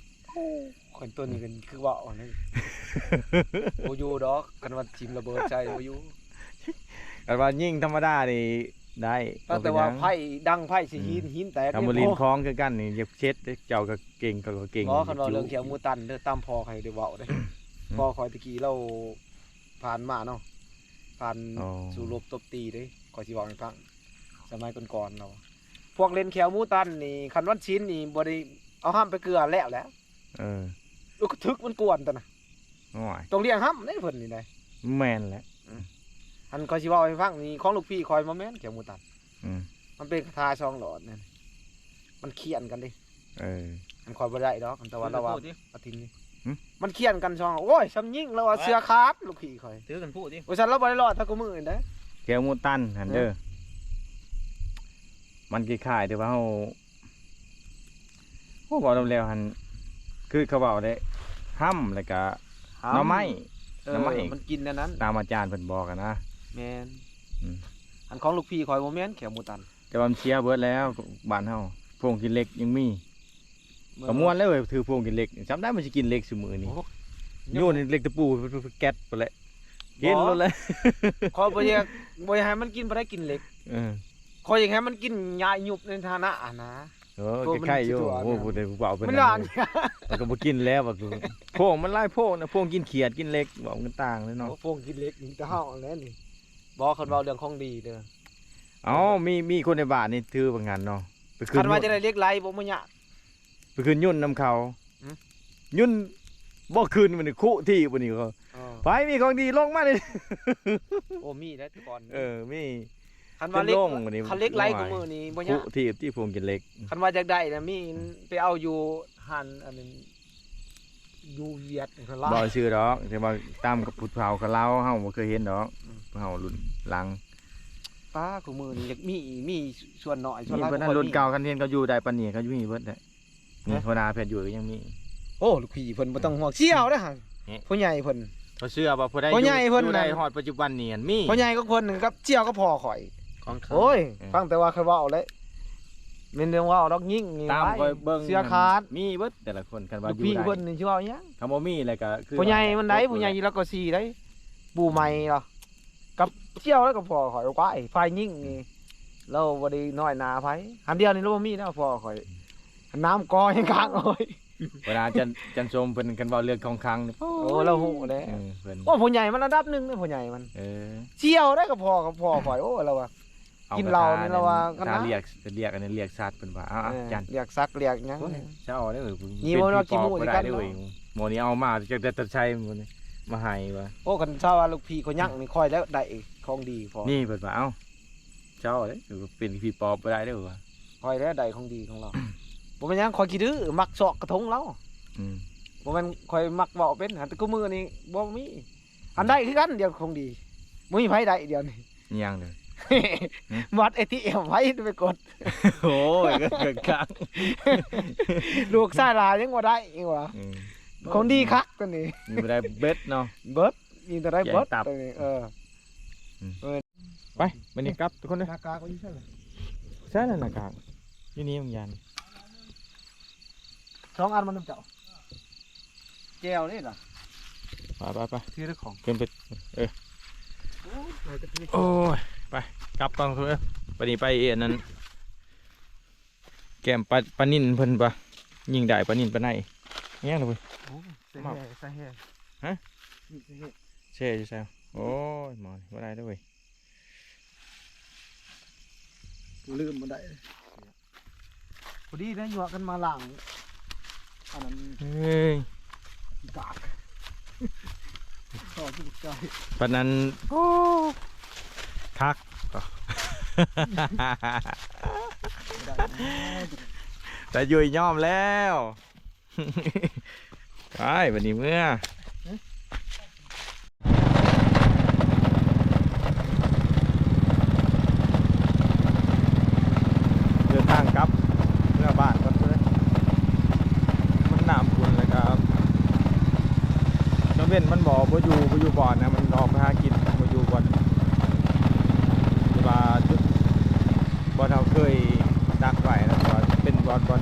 ໂອ້ ຄັນຕົວນີ້ກໍຄືເວົ້າອັນນີ້ ບໍ່ຢູ່ດອກ ຄັນວ່າຖິ້ມລະເບີດໃສ່ບໍ່ຢູ່ ຄັນວ່າຍິງທຳມະດານີ້ ໄດ້ ຕັ້ງແຕ່ວ່າໄຟດັງ ໄຟຊິຫີນ ຫີນແຕກ ທຳມະລິນຄອງຄືກັນນີ້ ຢາກເຊັດເດ້. ເຈົ້າກໍເກັ່ງ ຂ້ອຍກໍເກັ່ງ ບໍ່ ຄັນເວົ້າເລື່ອງແຂ້ວໝູຕັນເດີ ຕາມພໍ່ຂ້ອຍໄດ້ເວົ້າເດ້. ພໍ່ຂ້ອຍຕະກີ້ລາວຜ່ານມາເນາະ ຜ່ານສູ້ລົບຕົບຕີເດ້ ຂ້ອຍຊິເວົ້າໃຫ້ຟັງ. ສະໄໝກ່ອນໆ ລາວ ພວກເຫຼັ້ນແຂ້ວໝູຕັນນີ້ ຄັນວັນສິນນີ້ບໍ່ໄດ້ເອົາຫ້ຳໄປເກືອແລ້ວແຫຼະ. ເອີ ຖືກມັນກວນຕົວນະ. ໂອ້ຍ ຕ້ອງລ້ຽງຫ້ຳເດ້ເພິ່ນນີ້ໄດ໋. ແມ່ນແຫຼະ. ອັນຂ້ອຍຊິເວົ້າໃຫ້ຟັງນີ້ ຂອງລູກພີ່ຂ້ອຍບໍ່ແມ່ນແຂ້ວໝູຕັນ. ອືມ ມັນເປັນຄາຖາສອງຫຼອດນັ້ນ ມັນຂຽນກັນເດ້. ເອີ ອັນຂ້ອຍບໍ່ໄດ້ດອກ ແຕ່ວ່າລາວວ່າອາທິດນີ້ ມັນຂຽນກັນສອງ ໂອ້ຍ ສ່ຳຍິງ ລາວວ່າເສື້ອຂາດ ລູກພີ່ຂ້ອຍ ຖືກັນຜູ້ຕິ. ໂອ້ຍ ຊັ້ນລາວບໍ່ໄດ້ລອດເທົ່າຄູ່ມື້ນີ້ເດ້. ແຂ້ວໝູຕັນຫັ້ນເດີ ມັນຄ້າຍໆ ແຕ່ວ່າເຮົາ ໂອ້ ເວົ້ານຳແລ້ວຫັ້ນ ຄືເຂົາເວົ້າເດ້ ຫ້ຳ ແລ້ວກະໜໍ່ໄມ້ ເອີ ໜໍ່ໄມ້ ມັນກິນແນວນັ້ນ ຕາມອາຈານເພິ່ນບອກຫັ້ນນະ. ແມ່ນ. ອືມ ອັນຂອງລູກພີ່ຂ້ອຍບໍ່ແມ່ນແຂ້ວໝູຕັນ ແຕ່ວ່າມັນເສຍເບິດແລ້ວ. ບ້ານເຮົາໂພງກິນເຫຼັກຍັງມີ ກໍມ່ວນແລ້ວເວີຍ ຖືໂພງກິນເຫຼັກ ຈຳໄດ້ມັນຊິກິນເຫຼັກຊຸມື້ນີ້. ໂອ້ ໂຍນເຫຼັກຕະປູແກັດໄປແລ້ວ ກິນໂລດແລ້ວ. ຂ້ອຍບໍ່ຢາກ ບໍ່ຢາກໃຫ້ມັນກິນ ບໍ່ໄດ້ກິນເຫຼັກ. ເອີ ຂ້ອຍຢາກໃຫ້ມັນກິນຫຍ້າຍຸບໃນຖານະຫັ້ນນະ. ເອີ ໂອ້ ກໍໄຄຢູ່. ໂອ້ ຜູ້ໃດຜູ້ເວົ້າເປັນ ມັນຫຼານ ມັນກໍບໍ່ກິນແລ້ວ. ໂພງມັນຫຼາຍໂພງນະ ໂພງກິນຂຽດກິນເຫຼັກ ເວົ້າກັນຕ່າງເລີຍເນາະ. ໂອ້ ໂພງກິນເຫຼັກນີ້ແຕ່ເຮົາຫັ້ນແຫຼະນີ້. ບໍ່ ຄັນເວົ້າເລື່ອງຂອງດີເດີ. ເອົ້າ ມີ ມີຄົນໃນບ້ານນີ້ຖືວ່າຊັ້ນເນາະ ໄປຂຶ້ນ ຄັນວ່າຈະໄດ້ເຫຼັກໄຫຼບໍ່ມາຍາກ ໄປຂຶ້ນຍົນນຳເຂົາ. ຫືມ? ຍົນບໍ່ຂຶ້ນ ບັດນີ້ຄຸທີ່ ບັດນີ້ ເອີ ໃຜມີຂອງດີລົງມານີ້. ໂອ້ ມີໄດ໋ແຕ່ກ່ອນ. ເອີ ມີ. ຄັນວ່າເຫຼັກ ຄັນເຫຼັກໄຫຼ ໂອ້ຍ ຄູ່ມື້ນີ້ບໍ່ຍາກ ຄຸທີ່ ທີ່ໂພງກິນເຫຼັກ. ຄັນວ່າຢາກໄດ້ນະ ມີ ໄປເອົາຢູ່ຮ້ານອັນນັ້ນ ຢູ່ຫວຽດຫັ້ນລະ. ບໍ່ຊື່ດອກ ແຕ່ວ່າຕາມກັບຜູ້ເຖົ້າກັບລາວ ເຮົາບໍ່ເຄີຍເຫັນດອກ. ອືມ ເຮົາລຸ້ນຫຼັງ. ປ້າ ຄູ່ມື້ນີ້ຢາກມີ ມີສ່ວນໜ້ອຍ ສ່ວນຫຼາຍ ມີເບິດນັ້ນ. ລຸ້ນເກົ່າ ຄັນເຫັນເຂົາຢູ່ໄດ້ປານນີ້ ເຂົາຢູ່ມີເບິດແຫຼະ. ນີ້ ຮະ? ຫົວໜ້າແພດຢູ່ກໍຍັງມີ. ໂອ້ ລູກພີ່ເພິ່ນບໍ່ຕ້ອງຫ່ວງ ສ່ຽວເດ້ ຫະ ນີ້ ຜູ້ໃຫຍ່ເພິ່ນ ຂ້ອຍເຊື່ອວ່າຜູ້ໃດ ຜູ້ໃຫຍ່ເພິ່ນ ຢູ່ໄດ້ຮອດປັດຈຸບັນນີ້ ອັນມີ ຜູ້ໃຫຍ່ຂອງເພິ່ນກັບສ່ຽວກັບພໍ່ຂ້ອຍ ຂອງເຂົາ. ໂອ້ຍ ເອີ ຟັງແຕ່ວ່າຂ້ອຍເວົ້າແຫຼະ ແມ່ນເລື່ອງເວົ້າດອກຍິງນີ້. ຕາມຂ້ອຍເບິ່ງ ເສື້ອຂາດ ມີເບິດແຕ່ລະຄົນ. ຄັນວ່າຢູ່ໄດ້ ລູກພີ່ເພິ່ນນີ້ຊິເວົ້າຫຍັງ ຄັນບໍ່ມີແລ້ວກໍຄື ຜູ້ໃຫຍ່ມັນໄດ໋ ຜູ້ໃຫຍ່ຢູ່ລາວກໍສີ່ໄດ໋ ປູ່ໃໝ່ລະ ກັບສ່ຽວແລ້ວກໍພໍ່ຂ້ອຍ. ໂອ້ຍ ຝ່າຍຍິງນີ້ ລາວບໍ່ໄດ້ນ້ອຍໜ້າໃຜ ອັນດຽວນີ້ລາວບໍ່ມີແລ້ວພໍ່ຂ້ອຍ. ນ້ຳກໍຍັງຄ້າງ ໂອ້ຍ ເວລາຈັນ ຈັນຊົມເພິ່ນ ຄັນເວົ້າເລື່ອງຂອງຄັງ ໂອ້ ລາວຮູ້ແຫຼະ. ເອີ ເພິ່ນ ໂອ້ ຜູ້ໃຫຍ່ມັນລະດັບໜຶ່ງເດ້ ຜູ້ໃຫຍ່ມັນ. ເອີ ສ່ຽວໄດ້ກັບພໍ່ ກັບພໍ່ຂ້ອຍ. ໂອ້ ລາວວ່າ ເອົາ ກິນເຫຼົ້ານີ້ລາວວ່າ ກະຖາ ລຽກ ລຽກອັນນັ້ນ ລຽກສັດເພິ່ນວ່າ ເອົາ ເອີ ຈັນ ລຽກສັກລຽກຫຍັງ. ໂອ້ຍ ເຈົ້າເດີ ນີ້ບໍ່ວ່າຂີ້ໝູ່ຄືກັນເນາະ. ໝໍນີ້ເອົາມາຈາກແດນໃສ ໝໍນີ້ມາໃຫ້ວ່າ. ໂອ້ ຄັນຊາວວ່າລູກພີ່ຂ້ອຍຍັງນີ້ ຂ້ອຍແລ້ວໄດ້ຂອງດີພໍ. ນີ້ເພິ່ນວ່າ ເອົ້າ ເຈົ້າເດ້ ເປັນຜີປອບບໍ່ໄດ້ເດ້ວ່າ. ຂ້ອຍແລ້ວໄດ້ຂອງດີຂອງລາວ. ບໍ່ແມ່ນຫຍັງ ຂ້ອຍຂີ້ດື້ ມັກຊອກກະທົງລາວ. ອືມ ບໍ່ແມ່ນຂ້ອຍມັກເວົ້າເປັນ ແຕ່ຄູ່ມື້ນີ້ບໍ່ມີ ອັນໃດຄືກັນ ດຽວຂອງດີ ບໍ່ມີໃຜໄດ້ດຽວນີ້. ຫຍັງເດີ? ບັດເອທີເອັມ ໃຜໄປກົດ. ໂອ້ຍ ກະຄັກ ລູກຊາຍຫຼາຍຍັງບໍ່ໄດ້ອີກວ່າ. ອືມ ຂອງດີຄັກຕົວນີ້ ມີບໍ່ໄດ້ເບິດເນາະ ເບິດ ມີແຕ່ໄດ້ເບິດຕົວນີ້. ເອີ ອືມ ເອີ ໄປ ບັດນີ້ກັບທຸກຄົນເດີ. ໜ້າກາກຢູ່ໃສລະ? ໃສ່ລະໜ້າກາກ ຢູ່ນີ້ບາງຢ່າງ ສອງອັນມັນນຳເຈົ້າ ແຈ່ວນີ້ລະ. ໄປ ໄປ ໄປ ຖືເດີຂອງ ຂຶ້ນໄປ. ເອີ ໂອ້ຍ ໄປກັບກ່ອນເດີ. ບັດນີ້ໄປອັນນັ້ນ ແກ້ມປາ ປານິນເພິ່ນວ່າ ຍິງໄດ້ປານິນປາໄນ ຫຍັງລະເວີຍ. ໂອ້ ໃສ່ແຫ ໃສ່ແຫ. ຮະ? ນີ້ໃສ່ແຫ ແຊ່ຢູ່ໃສ? ໂອ້ຍ ໝໍນີ້ບໍ່ໄດ້ເດີເວີຍ. ລືມບໍ່ໄດ້ ພໍດີໄດ້ຍົວະກັນມາລ້າງອັນນັ້ນ. ເອີຍ ກາກ ຂໍສຸກໃຈ ປານນັ້ນ. ໂອ້ ຄັກ ໄດ້ ໄດ້ຢູ່ຍອມແລ້ວ. ໄປ ບັດນີ້ເມືອ ເດີນທາງກັບເມືອບ້ານກ່ອນເດີ. ມັນນ້ຳຂຸ້ນ ແລ້ວກໍກາງເວັນມັນບໍ່ ບໍ່ຢູ່ ບໍ່ຢູ່ບ່ອນນະ ມັນອອກໄປຫາກິນ ບໍ່ຢູ່ບ່ອນ ທີ່ວ່າຈຸດ ບ່ອນເຮົາເຄີຍດັກໄວ້ນະ ວ່າເປັນບ່ອນ ບ່ອນ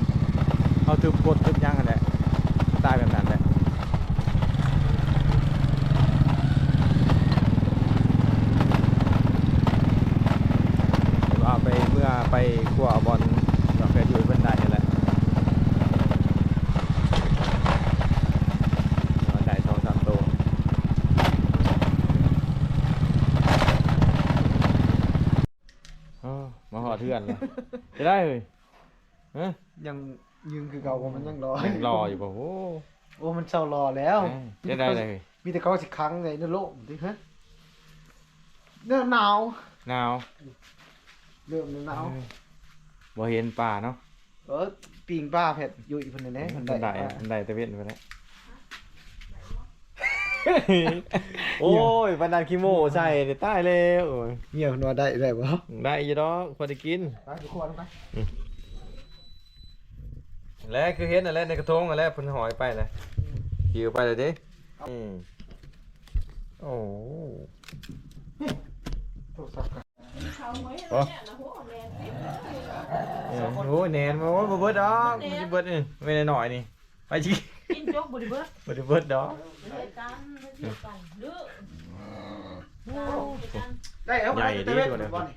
ເຮົາຖືກກົດຖືກຫຍັງຫັ້ນແຫຼະ ສະໄຕແບບນັ້ນແຫຼະ. ແຕ່ວ່າ ເພື່ອນລະ ຈະໄດ້ເຮີ້ຍ ຮະ ຍັງຢືນຄືເກົ່າບໍ່? ມັນຍັງຫຼໍ່ ຍັງຫຼໍ່ຢູ່ບໍ່? ໂອ້ ໂອ້ ມັນເຊົາຫຼໍ່ແລ້ວ ເອີ ຈະໄດ້ເລີຍ ມີແຕ່ເຂົາຊິຂັງໃນນະໂລກຕິ ຮະ ໜາວ ໜາວ ເລີ່ມໜາວ ເອີ ບໍ່ເຫັນປາເນາະ. ເອີ ປີ້ງປາແພັດຢູ່ອີ່ເພິ່ນແດ່ ເອີ ເພິ່ນໄດ້ ມັນໄດ້ແຕ່ເວັນພຸ້ນແຫຼະ. ໂອ້ຍ ປານນັ້ນຂີ້ໂມ້ໃສ່ ຕາຍແລ້ວ ໂອ້ຍ ເມຍເພິ່ນວ່າໄດ້ ໄດ້ບໍ່? ໄດ້ຢູ່ດອກ ພໍໄດ້ກິນ ໄປ ໄປຄົວລົງໄປ ອືມ ແລະ ຄືເຫັນຫັ້ນແຫຼະ ໃນກະທົງຫັ້ນແຫຼະ ເພິ່ນຫອຍໄປແຫຼະ ຫິ້ວໄປແລ້ວເດ້ ອືມ ໂອ້ ໂທລະສັບ ໂອ້ ໂອ້ຍ ແໜ້ນ ໂອ້ຍ ບໍ່ເບິດດອກ ມັນຊິເບິດນີ້ ໄວ້ໜ້ອຍໆນີ້ ໄປຊິກິນ ກິນຈົກບໍ່ໄດ້ເບິດ ບໍ່ໄດ້ເບິດດອກ ເຮັດກັນ ເຮັດກັນ ດື້ ໂອ້ ໄດ້ແລ້ວ ໃຫຍ່ດີ ຕາເວັນ ຕົວນີ້ ບໍ່ນີ້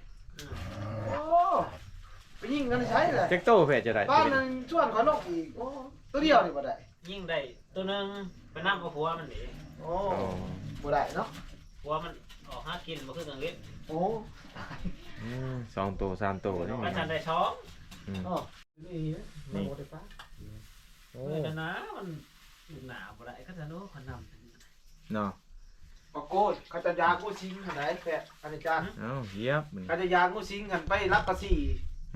ໂອ້ ໄປຍິງກັນໃສລະ ຈັກໂຕແພດຈະໄດ້ ບ້ານນັ້ນຊວນຂ້ອຍລົງອີກ ໂອ້ ຕົວດຽວນີ້ບໍ່ໄດ້ ຍິງໄດ້ຕົວໜຶ່ງ ໄປນຳເອົາຜົວມັນເດ້ ໂອ້ ໂອ້ ບໍ່ໄດ້ເນາະ ຜົວມັນອອກຫາກິນບໍ່ຄືກາງເວັນ ໂອ້ ອືມ ສອງໂຕ ສາມໂຕນີ້ ມັນທັນໄດ້ສອງ ອືມ ອໍ ນີ້ ນີ້ ມັນບໍ່ໄດ້ປາ ໂອ້ ເອີ ນັ້ນນະ ມັນ ລູກໜ້າບໍ່ໄດ້ ເຂົາຈະໂນ ເຂົານຳ ເນາະ ປາໂກດ ເຂົາເຈົ້າຢາງງູສິງຫັ້ນໃດ ແພດ ອາຈານ ເອົ້າ ຢຽບ ເຂົາເຈົ້າຢາງງູສິງຫັ້ນ ໄປລັກກະສີ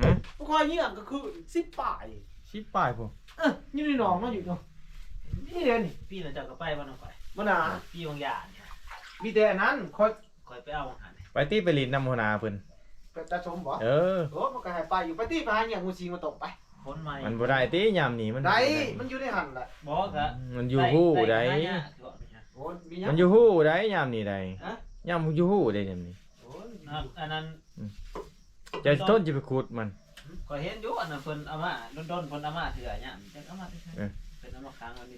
ຮະ ບໍ່ຄ່ອຍເຫື່ອງກະຄືນ ສິບປາຍ ສິບປາຍພຸ້ນ ເອີ ຢູ່ໃນໜອງເນາະ ຢູ່ເນາະ ນີ້ເດ້ນີ້ ປີນັ້ນເຈົ້າກະໄປບໍ່ນຳຂ້ອຍ ບໍ່ນາ ປີຫວ່າງຢານີ້ ມີແຕ່ອັນນັ້ນ ຂ້ອຍ ຂ້ອຍໄປເອົາຫັ້ນ ໄປຕິ ໄປຫຼິ້ນນຳຫົວໜ້າເພິ່ນ ໄປຕາສົມບໍ່? ເອີ ໂອ້ ມັນກະໃຫ້ໄປຢູ່ ໄປຕິ ໄປຫາຫຍັງງູສິງມາຕົກໄປ ຄົນໃໝ່ ມັນບໍ່ໄດ້ຕິ ຍາມນີ້ມັນ ໄດ້ ມັນຢູ່ໃນຫັ້ນລະ ບໍ່ກະ ມັນຢູ່ຮູ້ໃດ ໂອ້ ມີຫຍັງ ມັນຢູ່ຮູ້ໃດ ຍາມນີ້ໃດ ຮະ ຍາມຢູ່ຮູ້ໃດ ຍາມນີ້ ໂອ້ ອັນ ອັນນັ້ນ ອືມ ເຈົ້າທົນຊິໄປຂຸດມັນ ຂ້ອຍເຫັນຢູ່ ອັນນັ້ນເພິ່ນເອົາມາ ດົນໆ ເພິ່ນເອົາມາເທື່ອ ຍາມຈັກເອົາມາແຕ່ໃສ ເອີ ເພິ່ນເອົາມາຂັງໄວ້ໃນ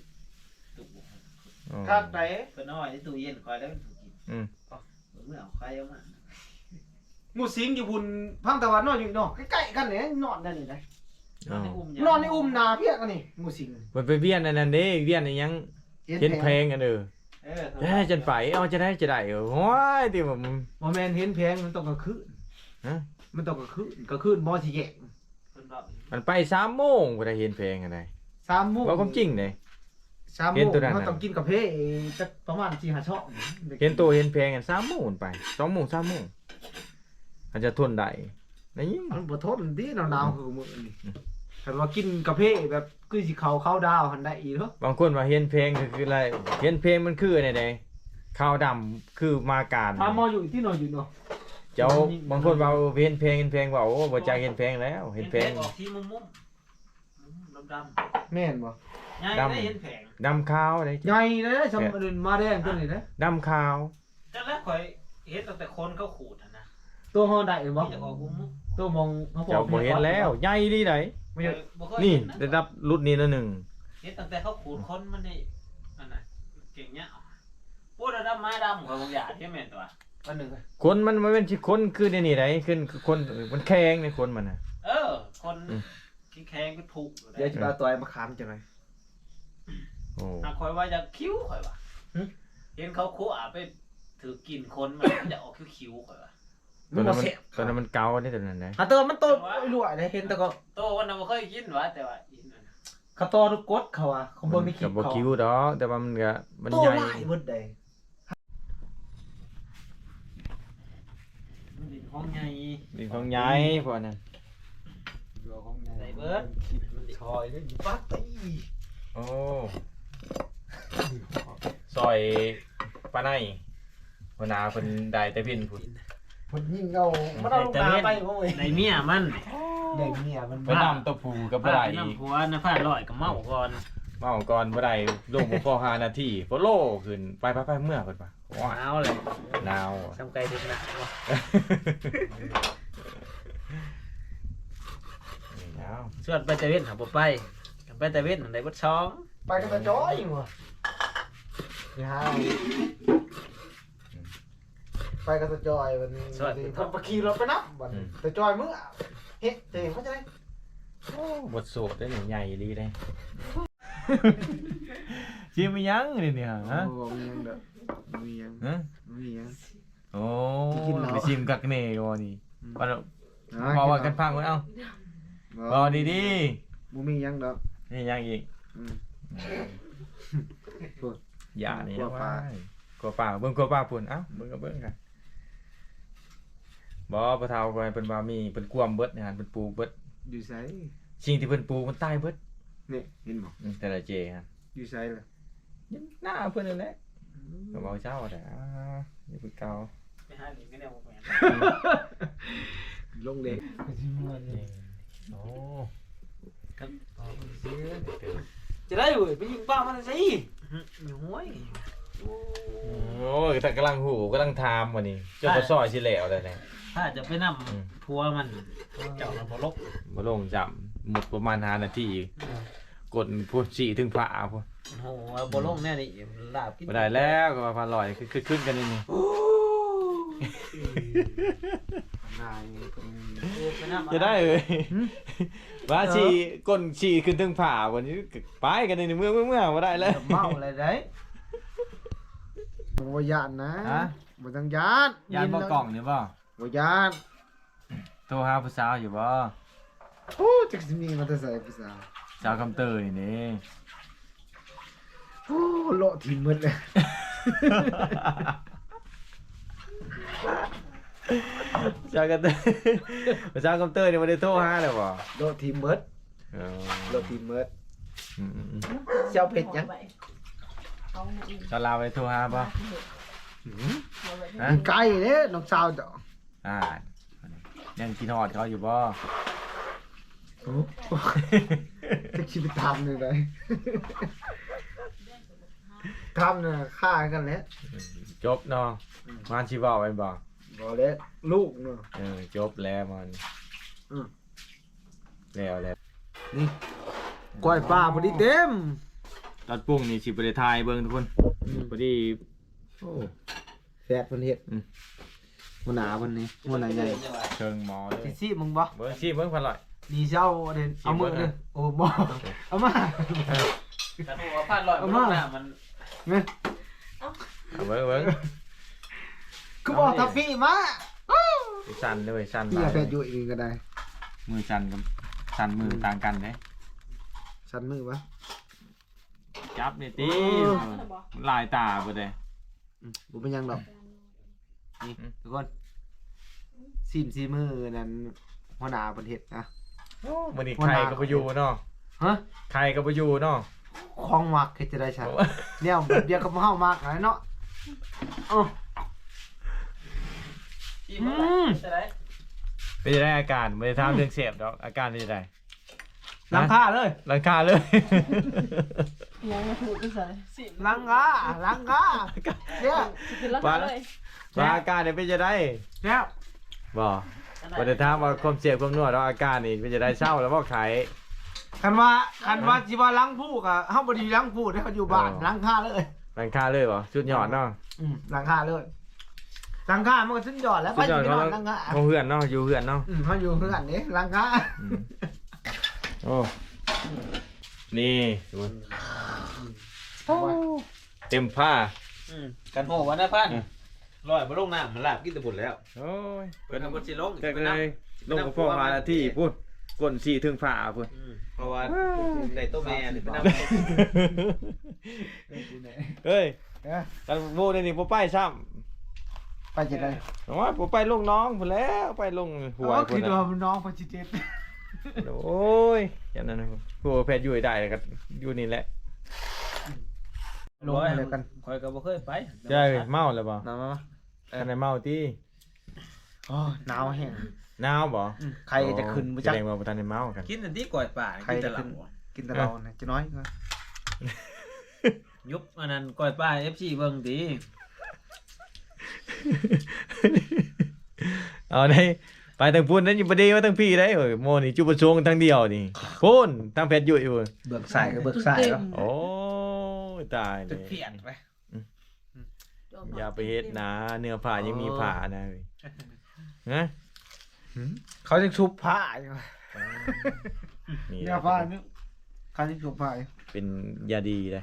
ຕູ້ ອໍ ຄັກໃດ ເພິ່ນເອົາໄວ້ໃນຕູ້ເຢັນ ຂ້ອຍແລ້ວເປັນຜູ້ກິນ ອືມ ເບິ່ງແລ້ວໃຄອອກມາ ງູສິງຢູ່ພຸ້ນ ພັງຕາວັນນອນຢູ່ເນາະ ໃກ້ໆ ກັນເດ້ ນອນໄດ້ນີ້ໄດ໋ ນອນໃນອຸ່ມ ນອນໃນອຸ່ມໜ້າພຽກອັນນີ້ ງູສິງ ເພິ່ນໄປວຽນອັນນັ້ນເດ້ ວຽນອີ່ຫຍັງ ເຫັນແຜງ ເຫັນແຜງອັນ ເອີ ເອີ ເອີ ຈັ່ງໄປ ເອົາຈັ່ງໃດ ຈັ່ງໃດ ເອີ ໂອ້ຍ ຕິວ່າ ບໍ່ແມ່ນເຫັນແຜງ ມັນຕ້ອງກາງຄືນ ຮະ ມັນຕ້ອງກາງຄືນ ກາງຄືນໝໍຊິແຍກ ເພິ່ນເວົ້າ ມັນໄປສາມໂມງ ບໍ່ໄດ້ເຫັນແຜງອັນໃດ ສາມໂມງ ເວົ້າຄວາມຈິງເດ້ ສາມໂມງ ເຫັນໂຕນັ້ນ ເຮົາຕ້ອງກິນກາເຟຈັກປະມານສີ່ຫ້າຊອງ ເຫັນໂຕເຫັນແຜງອັນສາມໂມງໄປ ສອງໂມງ ສາມໂມງ ອາດຈະທົນໄດ້ ໄດ້ຍິນ ມັນບໍ່ທົນຕິ ໜາວໆ ອືມ ຄືມື້ນີ້ ອືມ ຄັນວ່າກິນກາເຟແບບຄືຊິເຂົ້າເຂົ້າດາວຫັ້ນໄດ້ອີກເນາະ ບາງຄົນວ່າເຫັນແຜງກະຄືລະ ເຫັນແຜງມັນຄືອັນໃດ ຂາວດຳຄືໝາການ ຖາມໝໍຢູ່ຕິ ເນາະ ຢູ່ເນາະ ເຈົ້າ ບາງຄົນວ່າເຫັນແຜງ ເຫັນແຜງ ວ່າ ໂອ້ ບໍ່ຈັກເຫັນແຜງແລ້ວ ເຫັນແຜງ ເຫັນແຜງອອກສີມຸມໆ ດຳໆ ແມ່ນບໍ່? ໃຫຍ່ ດຳ ເດ້ ເຫັນແຜງ ດຳຂາວເດ້ ໃຫຍ່ເດ້ ສ່ຳ ເອີ ອັນນັ້ນໝາແດງຕົວນີ້ເດ້ ດຳຂາວ ຈັ່ງໃດ ຂ້ອຍເຫັນຕັ້ງແຕ່ຄົນເຂົາຂູດຫັ້ນນະ ໂຕເຮົາໄດ້ບໍ່? ມີແຕ່ອອກມຸມໆ ໂຕມອງເຮົາ ເຈົ້າບໍ່ເຫັນແລ້ວ ໃຫຍ່ດີໃດ ບໍ່ເຄີຍ ນີ້ ເຫັນນະ ໄດ້ຮັບລຸ້ນນີ້ນະໜຶ່ງ ເຫັນຕັ້ງແຕ່ເຂົາຂູດຄົນມັນນີ້ ອັນນັ້ນ ເກັ່ງຍາວ ໂອ້ ດຳໆ ໝາດຳ ຂ້ອຍບໍ່ຢາກເຫັນແມ່ນຕົວ ອັນໜຶ່ງ ຄົນມັນບໍ່ແມ່ນຊິຄົນຄືໃນນີ້ໃດ ຄື ຄືຄົນ ມັນແຂງໃນຄົນມັນນະ ເອີ ຄົນ ອືມ ແຂງເປັນຜຸ ດຽວຊິໄປເອົາຕອຍມາຂາມຈັກໜ່ອຍ ໂອ້ ຫາກຂ້ອຍວ່າຢາກຄິວ ຂ້ອຍວ່າ ຫຶ ເຫັນເຂົາຄົວໄປຖືກກິນຄົນມັນ ຢາກອອກຄິວໆ ຂ້ອຍວ່າ ມັນບໍ່ແຊບ ຕົວນັ້ນມັນເກົ່າເດ້ ຕົວນັ້ນເດ້ ຫາແຕ່ວ່າມັນໂຕລວຍເດ້ ເຫັນແຕ່ກໍ ໂຕມັນນະບໍ່ເຄີຍກິນຫວາ ແຕ່ວ່າອີກນັ້ນ ເຂົາຕໍ່ລູກກົດເຂົາວ່າ ເຂົາບໍ່ມີ ມັນກໍບໍ່ ຄິວດອກ ແຕ່ວ່າມັນກໍ ມັນໃຫຍ່ ໂຕຫຼາຍເບິດເດ້. ມັນດິນຂອງໃຫຍ່ ດິນຂອງໃຫຍ່ ພວກນັ້ນ ຕົວຂອງໃຫຍ່ ໄດ້ເບິດ ມັນດິນຊອຍເດ້ ຢູ່ປາກຕີ ໂອ້ ຊອຍປາໄນ ຫົວໜ້າເພິ່ນໄດ້ແຕ່ເພິ່ນພຸ້ນ ເພິ່ນຍິງເອົາ ມັນເອົາລູກໜ້າໄປ ໂອ້ຍ ໄດ້ເມຍມັນ ໄດ້ເມຍມັນ ໄປນຳຕົວຜູ້ກໍບໍ່ໄດ້ອີກ ພາໄປນຳຜົວນະ ພາລອຍກໍເມົາກ່ອນ ເມົາກ່ອນບໍ່ໄດ້ ລົງບໍ່ພໍຫ້ານາທີ ໂຟໂລຂຶ້ນ ໄປໆໆ ເມືອເພິ່ນວ່າ ວ້າວ ໜາວແລ້ວ ໜາວ ສ່ຳໄກ່ຖືກໜາວ ໜາວ ຊວນໄປຕາເວັນຫາບໍ່ໄປ ໄປຕາເວັນໄດ້ເບິດສອງ ໄປກັບຕາຈ້ອຍຫວາ ຢ່າ ໄປກັບຕາຈ້ອຍບັດນີ້ ເພິ່ນໄປຂີ່ລົດໄປນຳບັດນີ້ ອືມ ຕາຈ້ອຍເມືອ ເຮັດເຕງວ່າຈັ່ງໃດ ໂອ້ ບົດໂສດເດ້ນີ້ ໃຫຍ່ອີ່ຫຼີເດ້. ຊິມອີ່ຫຍັງນີ້ ນີ້ຫາ ໂອ້ ບໍ່ມີຫຍັງດອກ ບໍ່ມີຫຍັງ ຮະ ບໍ່ມີຫຍັງ ໂອ້ ຊິກິນເຫຼົ້າ ໄປຊິມຄັກແນ່ບໍ່ນີ້ ອືມ ປາ ອ່າ ເວົ້າກັນຟັງເບິ່ງ ເອົ້າ ບໍ່ ເວົ້າດີໆ ບໍ່ມີຫຍັງດອກ. ມີຫຍັງອີກ? ອືມ ໂອ້ຍ ຢ້ານອີ່ຫຍັງວະ? ຂົ້ວປາ ເບິ່ງຂົ້ວປາພຸ້ນ. ເອົ້າ ເບິ່ງກໍເບິ່ງກະ ບໍ່ ພໍ່ເຖົ້າຂ້ອຍເພິ່ນວ່າມີ ເພິ່ນກວມເບິດ ໃນຫັ້ນເພິ່ນປູກເບິດ. ຢູ່ໃສ? ສິ່ງທີ່ເພິ່ນປູກມັນຕາຍເບິດ. ນີ້ເຫັນບໍ່? ອືມ ແຕ່ລະເຈຫັ້ນ ຢູ່ໃສລະ? ຢູ່ໜ້າເພິ່ນນັ້ນແຫຼະ. ອືມ ກໍເວົ້າເຈົ້າແຫຼະ ອ່າ ຢູ່ຄືເກົ່າ. ໄປຫາຫຼິ້ນກັນແນວບໍ່ແມ່ນ ລົງເດ້. ໂອ້ ຈະໄດ້ເວີຍ ໄປຍິງປາມາແຕ່ໃສ? ໂອ້ຍ ໂອ້ຍ ກຳລັງຮູ້ ກຳລັງຖາມ ມື້ນີ້ ເຈົ້າກໍຊອຍຊິແລ້ວແລ້ວນີ້. ຖ້າຈະໄປນຳ ອືມ ຜົວມັນ ເຈົ້ານະບໍ່ລົງ ບໍ່ລົງຈ້ຳ ໝົດປະມານຫ້ານາທີ ເອີ ກົ້ນພຸ້ນຊີ້ເຖິງຝາພຸ້ນ. ໂອ້ໂຫ ບໍ່ລົງແນວນີ້ ລາບກິນ ບໍ່ໄດ້ແລ້ວ ກໍວ່າພັນຮ້ອຍ ຄື ຄືຂຶ້ນກັນນີ້. ໂອ້ຍ ນາຍ ເອີ ໄປນຳ ຈະໄດ້ເອີຍ ຫືມ ວ່າຊີ້ ເອີ ກົ້ນຊີ້ຂຶ້ນເທິງຝາ ບັດນີ້ໄປກັນນີ້ ເມືອ ເມືອ ເມືອ ບໍ່ໄດ້ແລ້ວ ເມົາແລ້ວໄດ໋. ບໍ່ຢ້ານນະ ຮະ ບໍ່ຕ້ອງຢ້ານ. ຢ້ານບໍ່ ຍິນແລ້ວ ກ້ອງນີ້ບໍ່? ບໍ່ຢ້ານ. ໂທຫາຜູ້ສາວຢູ່ບໍ່? ໂອ້ ຈັກຊິມີມາແຕ່ໃສຜູ້ສາວ. ສາວຄຳເຕີນີ້ເດ້. ໂອ້ ເລາະຖິ້ມໝົດແລ້ວ. ສາວຄຳເຕີ ສາວຄຳເຕີນີ້ບໍ່ໄດ້ໂທຫາແລ້ວບໍ່? ເລາະຖິ້ມໝົດ. ເອີ ເລາະຖິ້ມໝົດ. ອືມໆໆ ຊິເອົາເຮັດຫຍັງ? ສາວລາວໄດ້ໂທຫາບໍ່? ຫືມ ຮະ? ໄກເດ້ນ້ອງສາວເຈົ້າ. ອ່າ ຍັງຄິດຮອດເຂົາຢູ່ບໍ່? ໂອ້ ຈັກຊິໄປຖາມແນວໃດ? ຖາມນະ ຄາກັນແຫຼະ. ຈົບເນາະ. ອືມ ມັນຊິເວົ້າແມ່ນບໍ່? ບໍ່ແຫຼະ ລູກເນາະ. ເອີ ຈົບແລ້ວມັນ. ອືມ ແລ້ວແລ້ວ. ນີ້ ກ້ອຍປາພໍດີເຕັມ. ຕອນປຸງນີ້ຊິບໍ່ໄດ້ຖ່າຍເບິ່ງທຸກຄົນ. ອືມ ພໍດີ. ໂອ້ ແຟດເພິ່ນເຮັດ. ອືມ ຫົວໜ້າເພິ່ນນີ້ ຫົວໜ້າໃຫຍ່ ເຄິ່ງໝໍ້ເລີຍ. ຊິຊີມເບິ່ງບໍ່? ເບິ່ງ ຊີມເບິ່ງພັນຮ້ອຍ. ນີ້ເຈົ້າເອົາມືເດີ. ໂອ້ ບໍ່ ເອົາມາ ເອີ ຄັນບໍ່ວ່າພັນຮ້ອຍ ເອົາມາ ມັນ ເບິ່ງ ເບິ່ງ ຄືບໍ່ທັບປີ້ມາ. ສັ່ນເລີຍ ສັ່ນຫຼາຍ. ເຮັດຢູ່ອີກກໍໄດ້ ມືສັ່ນກັບສັ່ນມື ອືມ ຕ່າງກັນເດ້. ສັ່ນມືວະ? ຈັບນີ້ຕິ ເອີ ຫຼາຍຕາເບິດເດ້. ອືມ ບໍ່ເປັນຫຍັງດອກ. ນີ້ ອືມ ທຸກຄົນ ຊີມສີມືນັ້ນ ຫົວໜ້າເພິ່ນເຮັດນະ. ໂອ້ ມື້ນີ້ໄຂ່ກໍບໍ່ຢູ່ເນາະ. ຮະ? ໄຂ່ກໍບໍ່ຢູ່ເນາະ. ຂອງມັກເຮັດຈັ່ງໃດຊະ? ໂອ້ ແນວແບບດຽວກັບເຮົາມັກຫັ້ນເນາະ. ເອົ້າ ອືມ ເປັນຈັ່ງໃດອາການ? ບໍ່ໄດ້ຖາມເລື່ອງແຊບດອກ ອາການເປັນຈັ່ງໃດ? ຫຼັງຄາເລີຍ ຫຼັງຄາເລີຍ. ຍັງມາຖືກຢູ່ໃສ? ຫຼັງຄາ ຫຼັງຄາ ເຊບ. ຊິຂຶ້ນຫຼັງຄາເລີຍ. ວ່າອາການນີ້ເປັນຈັ່ງໃດ? ແຊບບໍ່? ບໍ່ໄດ້ຖາມວ່າຄວາມເຊບຄວາມນົວດອກ. ອາການນີ້ເປັນຈັ່ງໃດ? ເຊົາແລ້ວບໍ່ໄຂ້? ຄັນວ່າ ຄັນວ່າຊິວ່າຫຼັງພູກະ ເຮົາບໍ່ໄດ້ຢູ່ຫຼັງພູເດ້ ເຮົາຢູ່ບ້ານ. ເອີ ຫຼັງຄາເລີຍ. ຫຼັງຄາເລີຍບໍ່? ສຸດຍອດເນາະ. ອືມ ຫຼັງຄາເລີຍ. ຫຼັງຄາມັນກໍສຸດຍອດແລ້ວ. ສຸດຍອດຂອງເຮືອນເນາະ ຢູ່ເຮືອນເນາະ. ອືມ ເຮົາຢູ່ເຮືອນເດ້ ຫຼັງຄາ. ອືມ ໂອ້ ນີ້ ໂອ້ ເຕັມຟ້າ. ອືມ ກັນໂຫວັນນະພັນ. ອືມ ລອຍບໍ່ລົງນ້ຳ ມັນລາບກິນແຕ່ບຸນແລ້ວ. ໂອ້ຍ ເພິ່ນບໍ່ຊິລົງ ຈັກເລີຍ ລົງກໍພໍຫ້ານາທີພຸ້ນ ກົ້ນຊີ້ເຖິງຟ້າພຸ້ນ. ອືມ ເພາະວ່າໄດ້ໂຕແມ່ນີ້ໄປນຳ. ເຮີ້ຍ ຄັນໂມດນີ້ບໍ່ໄປຊ້ຳ. ໄປຈັ່ງໃດ? ໂອ້ຍ ບໍ່ໄປລົງໜອງພຸ້ນແລ້ວ ໄປລົງຫ້ວຍພຸ້ນ. ຄິດວ່າມັນໜອງໄປຊິເຈັດ. ໂອ້ຍ ຢ່າງນັ້ນ ໂຫ ແພດຢູ່ໃຫ້ໄດ້ກໍຢູ່ນີ້ແຫຼະ. ລົງແລ້ວກັນ ຂ້ອຍກໍບໍ່ເຄີຍໄປ. ໃຊ່ ເມົາແລ້ວບໍ່? ມາ ມາ ມາ ຄັນໄດ້ເມົາຕິ. ໂອ້ ໜາວແຮງ. ໜາວບໍ່? ອືມ ໄຂ້ຈະຂຶ້ນບໍ່ຈັກ. ໂອ້ ສະແດງວ່າບໍ່ທັນໄດ້ເມົາກັນ. ກິນອັນນີ້ກ້ອຍປາ ໄຂ້ຈະຂຶ້ນ ກິນຕະຫຼອດນະ ຈະນ້ອຍກ່ອນ. ຍຸບອັນນັ້ນກ້ອຍປາໃຫ້ເອັຟຊີເບິ່ງຕິ. ເອົາໄດ້ ໄປທາງພຸ້ນນັ້ນ ບໍ່ໄດ້ມາທາງພີ້ໄດ໋. ໂອ້ຍ ໂມນີ້ຈຸດປະສົງທາງດຽວນີ້ ພຸ້ນ ທາງແພດຢູ່ ເບື້ອງຊ້າຍກໍເບື້ອງຊ້າຍເນາະ. ໂອ້ຍ ຕາຍແລ້ວ ເປັນພຽງໄປ. ອືມ ຢ່າໄປເຮັດນະ ເນື້ອຜ້າຍັງມີຜ້ານະ. ຮະ? ຫືມ ເຂົາຍັງຊຸບຜ້າຢູ່. ເນື້ອຜ້ານີ້ ເຂົາຍັງຊຸບຜ້າຢູ່. ເປັນຢາດີເດ້.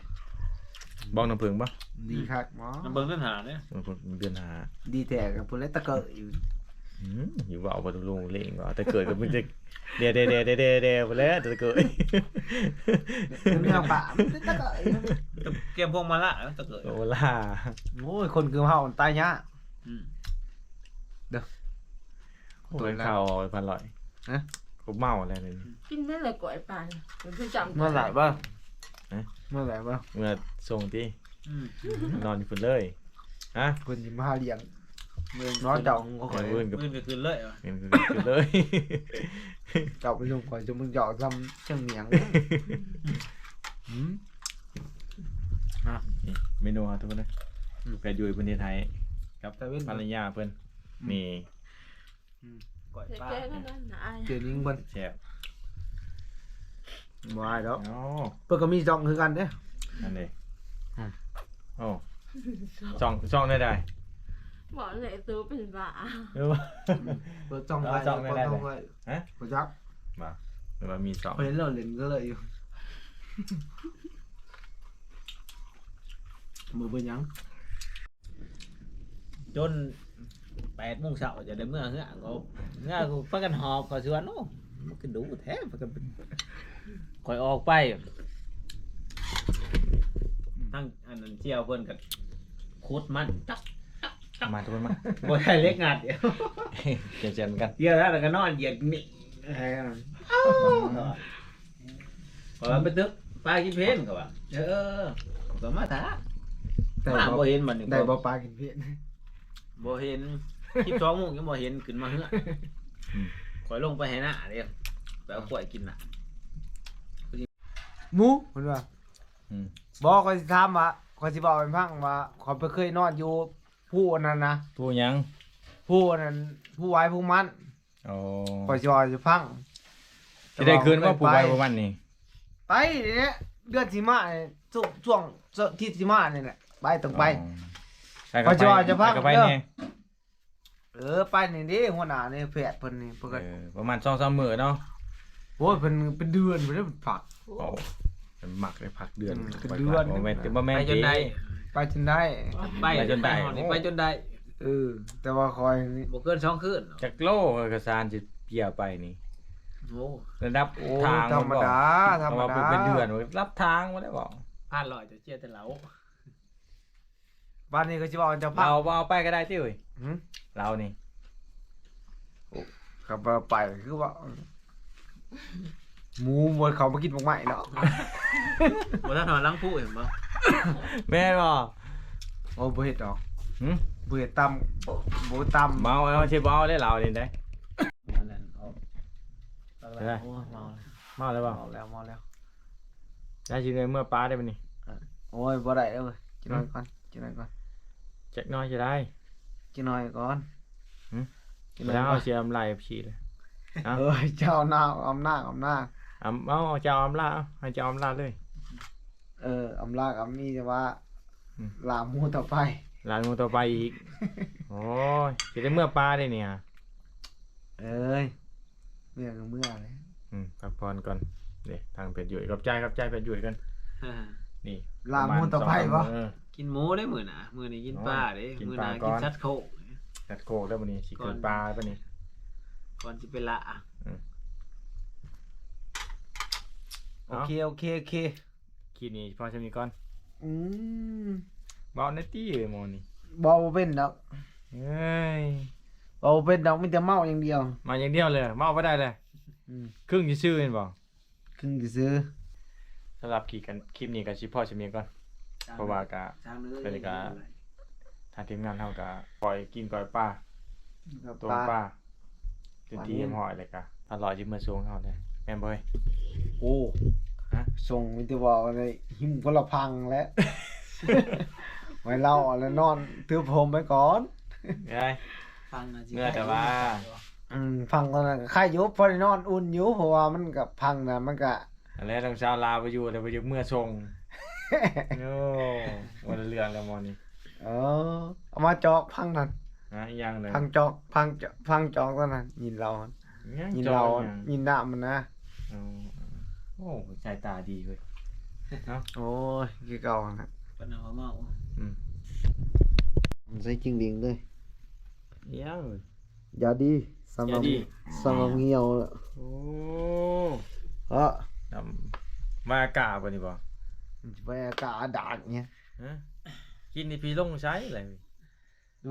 ບອກນ້ຳເຜິ້ງບໍ່? ດີຄັກບໍ່? ນ້ຳເຜິ້ງເດືອນຫ້າເດ້. ນ້ຳເຜິ້ງເດືອນຫ້າ ດີແທ້ກໍພຸ້ນແຫຼະ ຕະເກີຢູ່. ອືມ ຢູ່ເວົ້າບໍ່ຮູ້ເລື່ອງ ເວົ້າແຕ່ເກີດກໍມີແຕ່ແດ່ໆໆໆໆ ພຸ້ນແຫຼະ ແຕ່ເກີດ ແນວປາ ມັນເປັນຕະເກີຍ ກຽມພວງມາລາແລ້ວຕະເກີຍ ພວງມາລາ ໂອ້ຍ ຄົນຄືເຮົາມັນຕາຍຍາກ ອືມ ເດີ ໂອ້ຍ ເຂົ້າພັນຮ້ອຍ ຮະ ກູເມົາແລ້ວນີ້ ກິນໄດ້ແລ້ວກ້ອຍປານ ມັນຄືຈຳ ເມື່ອຫຼາຍບໍ່ ຮະ ເມື່ອຫຼາຍບໍ່ ເມື່ອສົ່ງຕິ ອືມ ນອນຢູ່ພຸ້ນເລີຍ ຮະ ເພິ່ນຊິມາຫາລ້ຽງ ນອນເຈົ້າຂອງຂ້ອຍ ມື້ອື່ນກໍຄືນເລີຍ ມື້ອື່ນກໍຄືນເລີຍ ເຈົ້າໄປສົ່ງຂ້ອຍ ຊຸມເຈົ້າຊ່ຳຊຽງໝຽງ ອືມ ອ່ະ ນີ້ເມນູເຮົາທຸກຄົນເດີ ອືມ ແພດຢູ່ເພິ່ນເຮັດໃຫ້ກັບພັນລະຍາເພິ່ນ ອືມ ນີ້ ອືມ ກ້ອຍປາ ເຮັດແກງນັ້ນນະ ອ້າຍ ເຈນິງເພິ່ນ ແຊບ ບໍ່ອາຍດອກ ໂອ້ ເພິ່ນກໍມີຊ່ອງຄືກັນເດ້ ນັ້ນເດ້ ອືມ ໂອ້ ຊ່ອງ ຊ່ອງໃດໆ ບອກແຫຼະໂຕເປັນບ້າ ເອີ ເປີດຊ່ອງ ເອົາຊ່ອງໃດໆ ຮະ ບໍ່ຈັກ ບໍ່ ຫຼືວ່າມີຊ່ອງ ເຫັນລາວຫຼິ້ນກໍເລີຍຢູ່ ບໍ່ເປັນຫຍັງ. ຈົນແປດໂມງເຊົ້າຈະໄດ້ເມືອເຮືອນ ກໍເມືອກໍພາກັນຫອບເຂົ້າສວນ ໂອ້ ມັນຄືດຸແທ້ ພາກັນ ຂ້ອຍອອກໄປ ທາງອັນນັ້ນສ່ຽວເພິ່ນກໍຂຸດມັນ ຈັກ ຈັກ ຈັກ ມາທຸກຄົນມາ ບໍ່ໄດ້ເຫຼັກງັດ ເຈັບແຂນກັນ ສ່ຽວແລ້ວກໍນອນຢຽດນີ້ ເອີ ເອີ ຂ້ອຍວ່າໄປຕຶກປາກິນເພນ ຂ້ອຍວ່າ ເອີ ຂ້ອຍກໍມາຖ້າ ແຕ່ວ່າ ມາບໍ່ເຫັນບັດນີ້ ໄດ້ບໍ່ປາກິນເພນ ບໍ່ເຫັນ ສິບສອງໂມງຍັງບໍ່ເຫັນຂຶ້ນມາເຮືອນ ອືມ ຂ້ອຍລົງໄປໄຮ່ນາເດ້ ໄປເອົາກ້ວຍກິນນະ ໝູ ເພິ່ນວ່າ ອືມ ບໍ່ ຂ້ອຍຊິຖາມວ່າ ຂ້ອຍຊິເວົ້າໃຫ້ຟັງວ່າ ຂ້ອຍໄປເຄີຍນອນຢູ່ພູອັນນັ້ນນະ ພູຫຍັງ ພູອັນນັ້ນ ພູຫວາຍພູມັນ ອໍ ຂ້ອຍຊິເວົ້າໃຫ້ຟັງ ຊິໄດ້ຄືນບໍ່ ຜູ້ໄວຜູ້ມັນນີ້ ໄປນີ້ແຫຼະ ເດືອນຊິມານີ້ ຊ່ວງ ຊ່ວງ ຊ່ວງທິດຊິມານີ້ແຫຼະ ໄປ ຕ້ອງໄປ ອໍ ຂ້ອຍຊິເວົ້າໃຫ້ຟັງ ໄປເດີ ເອີ ໄປນີ້ເດ້ ຫົວໜ້ານີ້ ແພດເພິ່ນນີ້ ເພິ່ນກໍ ເອີ ປະມານສອງສາມມື້ເນາະ ໂອ້ຍ ເພິ່ນເປັນເດືອນພຸ້ນເດ້ ເພິ່ນພັກ ໂອ້ ເປັນມັກໄດ້ພັກເດືອນ ອືມ ເປັນເດືອນ ບໍ່ແມ່ນ ບໍ່ແມ່ນ ໄປຈົນໄດ້ ໄປຈົນໄດ້ ໄປຈົນໄດ້ ໄປຮອດນີ້ ໂອ້ ໄປຈົນໄດ້ ເອີ ແຕ່ວ່າຂ້ອຍນີ້ ບໍ່ເກີນສອງຄືນ ຈັກໂລ ເອກະສານຊິເຈຍໄປນີ້ ໂອ້ ລະດັບ ໂອ້ ທາງ ທຳມະດາ ມັນບໍ່ ທຳມະດາ ເພາະວ່າເປັນເດືອນ ລະດັບທາງບໍ່ໄດ້ບອກ ພັນຮ້ອຍຈະເຈຍແຕ່ເຫຼົ້າ ບາດນີ້ກໍຊິເວົ້າເຈົ້າພາບ ເຮົາບໍ່ເອົາໄປກໍໄດ້ຕິເອີຍ ຫື ເຮົານີ້ ໂອ້ ຄັນວ່າໄປຄືວ່າ ໝູບໍ່ເຂົ້າມາກິນໝາກໄມ້ເນາະ ບໍ່ທັນຮອດຫຼັງພູເຫັນບໍ່ ແມ່ນບໍ່ ໂອ້ ບໍ່ເຮັດດອກ ຫື ບໍ່ເຮັດຕຳ ບໍ່ຕຳ ເມົາ ເອົາຊິບໍ່ເອົາເດ້ເຫຼົ້ານີ້ເດ້ ອັນນັ້ນອອກ ເອົາລະ ໂອ້ຍ ເມົາແລ້ວ ເມົາແລ້ວບໍ່ ເມົາແລ້ວ ເມົາແລ້ວ ໄດ້ຊິໄດ້ເມືອປາໄດ້ບັດນີ້ ໂອ້ຍ ບໍ່ໄດ້ເດີ້ ຈັກໜ້ອຍກ່ອນ ຫື ຈັກໜ້ອຍກ່ອນ ຈັກໜ້ອຍຈະໄດ້ ຈັກໜ້ອຍກ່ອນ ຫື ຈັກໜ້ອຍກ່ອນ ເອົາເສຍອຳລາຍເອັບຊີເລີຍ ເອີ ເຈົ້ານາ ອຳນາ ອຳນາ ອຳ ເອົາ ເຈົ້າອຳລາ ເອົາ ໃຫ້ເຈົ້າອຳລາເລີຍ ເອີ ອຳລາກໍມີແຕ່ວ່າ ອືມ ລາໝູຕໍ່ໄປ ລາໝູຕໍ່ໄປອີກ ໂອ້ຍ ຊິໄດ້ເມືອປາໄດ້ນີ້ ເອີຍ ເມືອກໍເມືອແຫຼະ ອືມ ພັກຜ່ອນກ່ອນ ເດ້ ທາງເພັດຢູ່ ຂອບໃຈ ຂອບໃຈເພັດຢູ່ກ່ອນ ນີ້ ລາໝູຕໍ່ໄປບໍ່ ເອີ ກິນໝູເດ້ມື້ໜ້າ ມື້ນີ້ກິນປາເດ້ ມື້ໜ້າກິນສັດໂຄກ ສັດໂຄກເດີມື້ນີ້ ຊິຂຶ້ນປ່າປານນີ້ ກ່ອນຊິໄປລະ ອືມ ໂອເຄ ໂອເຄ ໂອເຄ ຄລິບນີ້ພໍສ່ຳນີ້ກ່ອນ ອືມ ເວົ້າແດ່ຕິເອີຍໝໍນີ້ ເວົ້າບໍ່ເປັນດອກ ເອີຍ ເວົ້າບໍ່ເປັນດອກ ມີແຕ່ເມົາຢ່າງດຽວ ເມົາຢ່າງດຽວເລີຍ ເມົາບໍ່ໄດ້ເລີຍ ອືມ ຄຶ່ງຊື່ໆແມ່ນບໍ່ ຄຶ່ງຊື່ໆ ສຳລັບຄລິບກັນ ຄລິບນີ້ກໍຊິພໍສ່ຳນີ້ກ່ອນ ເພາະວ່າກໍ ເປັນກະ ທາງທີມງານເຮົາກໍກ້ອຍກິນກ້ອຍປາ ຕົ້ມປາ ເປັນທີ່ຮຽບຮ້ອຍແລ້ວກະ ອາ ລອຍຊິເມືອສົ່ງເຮົາແລ້ວ ແມ່ນບໍ່ເອີຍ ໂອ້ ຮະ ສົ່ງມີແຕ່ວ່າໄດ້ຫິ້ມຄົນລະພັງແຫຼະ ໄວ້ເລົ່າແລ້ວນອນ ຖືຜ້າຫົ່ມໄປກ່ອນ ເອີຍ ພັງນະ ເມື່ອແຕ່ວ່າ ອືມ ພັງຕອນນັ້ນກໍໄຄຢູ່ ພໍໄດ້ນອນອຸ່ນຢູ່ ເພາະວ່າມັນກໍພັງນະ ມັນກໍ ອັນແລະ ທາງຊາວລາວບໍ່ຢູ່ ແຕ່ວ່າຢາກເມືອສົ່ງ ໂອ້ ຄົນລະເລື່ອງແລ້ວໝໍນີ້ ເອີ ເອົາມາຈອກພັງນັ້ນ ຮະ ອີຫຍັງເລີຍ ພັງຈອກ ພັງຈອກ ພັງຈອກຕອນນັ້ນ ຍິນເລົ່າ ຍິນເລົ່າ ຍິນນ້ຳມັນນະ ອໍ ໂອ້ ສາຍຕາດີເວີຍ ເນາະ ໂອ້ຍ ຄືເກົ່າຫັ້ນນະ ປານເຮົາເມົາ ອືມ ໃສ່ຈິງດິງເລີຍ ອີຫຍັງ ຢາດີ ສຳລັບ ຢາດີ ສຳລັບຫ່ຽວ. ໂອ້ ເອີ ນຳມາກາບໍ່ນີ້ບໍ່? ໄປອາກາດດາກຫຍັງ? ຮະ? ກິນນີ້ພີລົງໃສລະ?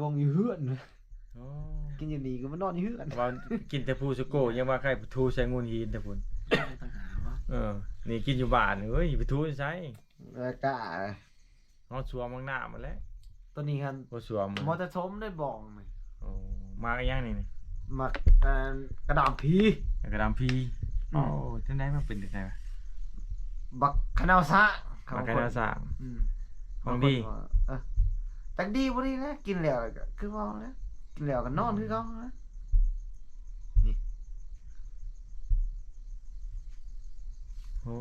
ລົງຢູ່ເຮືອນ. ໂອ້ ກິນຢູ່ນີ້ກໍມານອນຢູ່ເຮືອນ. ວ່າກິນແຕ່ພູສະໂກ ຍັງວ່າໃຄທູໃສ່ງູນຫີນແຕ່ພຸ້ນ. ເອີ ນີ້ກິນຢູ່ບ້ານ ເອີຍ ໄປທູໃສ່? ອາກາດ ເຮົາສວມເບິ່ງນ້ຳຫັ້ນແຫຼະ. ໂຕນີ້ຫັ້ນ ບໍ່ສວມ ບໍ່ແຕ່ຊົມໄດ້ບອງນີ້. ໂອ້ ໝາກອີຫຍັງນີ້? ໝາກ ເອີ ກະດາມພີ. ກະດາມພີ. ອືມ ໂອ້ ຈັ່ງໃດ ມັນເປັນຈັ່ງໃດວະ? ບັກຂະນາວຊ້າງ. ບັກຂະນາວຊ້າງ. ອືມ ຂອງດີ. ບາງຄົນວ່າ ເອີ ຈັກດີບໍ່ດີນະ ກິນແລ້ວກໍຄືເວົ້ານະ ກິນແລ້ວກໍນອນຄືເກົ່ານະ. ນີ້ ໂອ້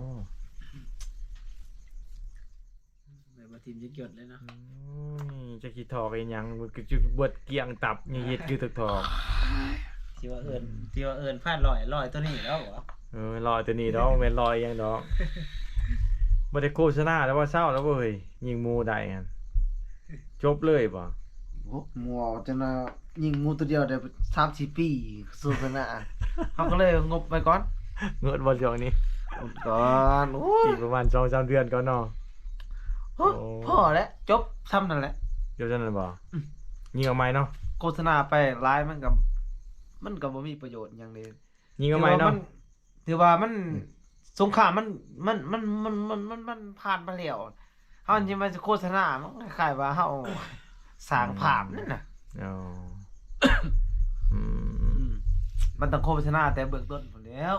ແບບວ່າຖິ້ມຈັກຢົດເລີຍເນາະ. ໂອ້ຍ ຈັກຊິຖອກອີຫຍັງ ມັນກໍຈຸເບິດກ້ຽງຕັບ ຍັງເຮັດຢູ່ຖອກໆ. ທີ່ວ່າເອີ້ນ ທີ່ວ່າເອີ້ນພັນຮ້ອຍ ຮ້ອຍໂຕນີ້ແລ້ວບໍ? ເອີ ຮ້ອຍໂຕນີ້ດອກ ແມ່ນຮ້ອຍຫຍັງດອກ. ບໍ່ໄດ້ໂຄສະນາແລ້ວວ່າ ເຊົາແລ້ວເວີຍ ຍິງໝູໄດ້ຫັ້ນ ຈົບເລີຍບໍ? ໂອ້ ໝູເອົາຈັ່ງນະ ຍິງໝູໂຕດຽວໄດ້ສາມສີ່ປີ ໂຄສະນາ ເຮົາກໍເລີຍງົບໄວ້ກ່ອນ. ງົບບໍ່ຊ່ວງນີ້? ງົບກ່ອນ. ໂອ້ຍ ອີກປະມານສອງສາມເດືອນກ່ອນເນາະ. ໂອ້ ພໍແລ້ວ ຈົບຊ່ຳນັ້ນແຫຼະ. ຈົບຊ່ຳນັ້ນບໍ? ອືມ ຍິງເອົາໃໝ່ເນາະ. ໂຄສະນາໄປຫຼາຍມັນກໍ ມັນກໍບໍ່ມີປະໂຫຍດຫຍັງເດ. ຍິງເອົາໃໝ່ເນາະ. ຖືວ່າມັນ ອືມ ສົງຄາມມັນ ມັນ ມັນ ມັນ ມັນ ມັນ ມັນຜ່ານມາແລ້ວ. ເຮົາ ອືມ ຊິມາໂຄສະນາ ມັນຄ້າຍໆວ່າເຮົາສ້າງພາບນັ້ນນະ. ອໍ ອືມ ອືມ ມັນຕ້ອງໂຄສະນາແຕ່ເບື້ອງຕົ້ນພຸ້ນແລ້ວ.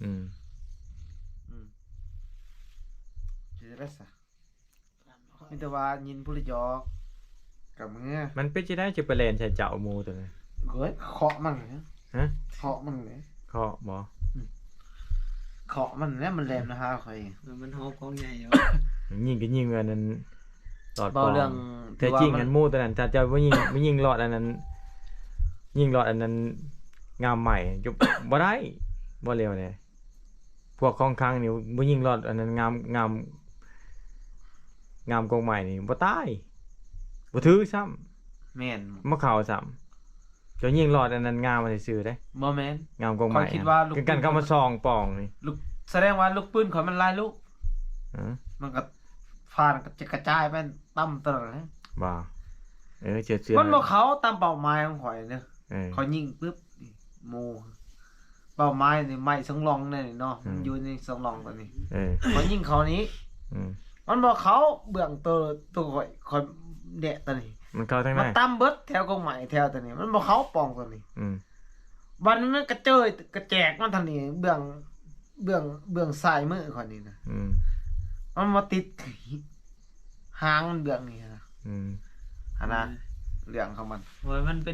ອືມ ອືມ ເປັນຈັ່ງໃດຊະ? ມີແຕ່ວ່າຍິນຜູ້ລະຫຍອກກັບເມືອ. ມັນເປັນຈັ່ງໃດ ຈະໄປແລ່ນໃສ່ເຈົ້າໝູໂຕນັ້ນ? ໂອ້ຍ ເຄາະມັນ. ຮະ? ເຄາະມັນເລີຍ. ເຄາະບໍ? ອືມ ເຄາະມັນແລ້ວ ມັນແລ່ນມາຫາຂ້ອຍ. ເອີ ມັນເຮົາຂອງໃຫຍ່ຢູ່. ຍິງກໍຍິງອັນນັ້ນ ລອດ ເວົ້າເລື່ອງ ແທ້ຈິງ ທີ່ວ່າມັນ ອັນໝູໂຕນັ້ນ ຖ້າເຈົ້າບໍ່ຍິງ ບໍ່ຍິງລອດອັນນັ້ນ ຍິງລອດອັນນັ້ນງາມໃໝ່ ບໍ່ໄດ້ ບໍ່ເລວເດ້. ພວກຂອງຂັງນີ້ບໍ່ຍິງລອດອັນນັ້ນງາມ ງາມ ງາມກົກໄມ້ນີ້ບໍ່ຕາຍ ບໍ່ຖືຊ້ຳ. ແມ່ນ ບໍ່ເຂົ້າຊ້ຳ. ເຈົ້າຍິງລອດອັນນັ້ນງາມໄວ້ຊື່ໆເດ້. ບໍ່ແມ່ນ ງາມກົກໄມ້. ຂ້ອຍຄິດວ່າລູກ ຄືກັນ ເຂົ້າມາສອງປ່ອງນີ້ ລູກ ສະແດງວ່າລູກປືນຂ້ອຍມັນຫຼາຍລູກ. ເອີ ມັນກໍຟາດ ກະຈະກະຈາຍໄປຕຳຕະຫຼອດ. ບໍ່ ເອີ ເຊື່ອໆ ມັນບໍ່ເຂົ້າຕາມເປົ້າໝາຍຂອງຂ້ອຍເດີ. ເອີ ຂ້ອຍຍິງປຶບ ໝູ ເປົ້າໝາຍນີ້ໄມ້ສອງລ່ອງນີ້ເນາະ. ອືມ ມັນຢູ່ໃນສອງລ່ອງຕົວນີ້. ເອີ ຂ້ອຍຍິງເຂົ້ານີ້ ອືມ ມັນບໍ່ເຂົ້າເບື້ອງໂຕ ໂຕຂ້ອຍ ຂ້ອຍແນະຕົວນີ້. ມັນເຂົ້າທາງໃນ ມັນຕຳເບິດແຖວກົກໄມ້ແຖວຕົວນີ້ ມັນບໍ່ເຂົ້າປ່ອງຕົວນີ້. ອືມ ບັດນີ້ມັນກະເຈີຍກະແຈກມາທາງນີ້ ເບື້ອງ ເບື້ອງ ເບື້ອງຊ້າຍມືຂ້ອຍນີ້ນະ. ອືມ ມັນມາຕິດ ຫາງມັນເບື້ອງນີ້ຫັ້ນນະ. ອືມ ຫັ້ນນະ ອືມ ເລື່ອງຂອງມັນ. ໂອ້ຍ ມັນໄປ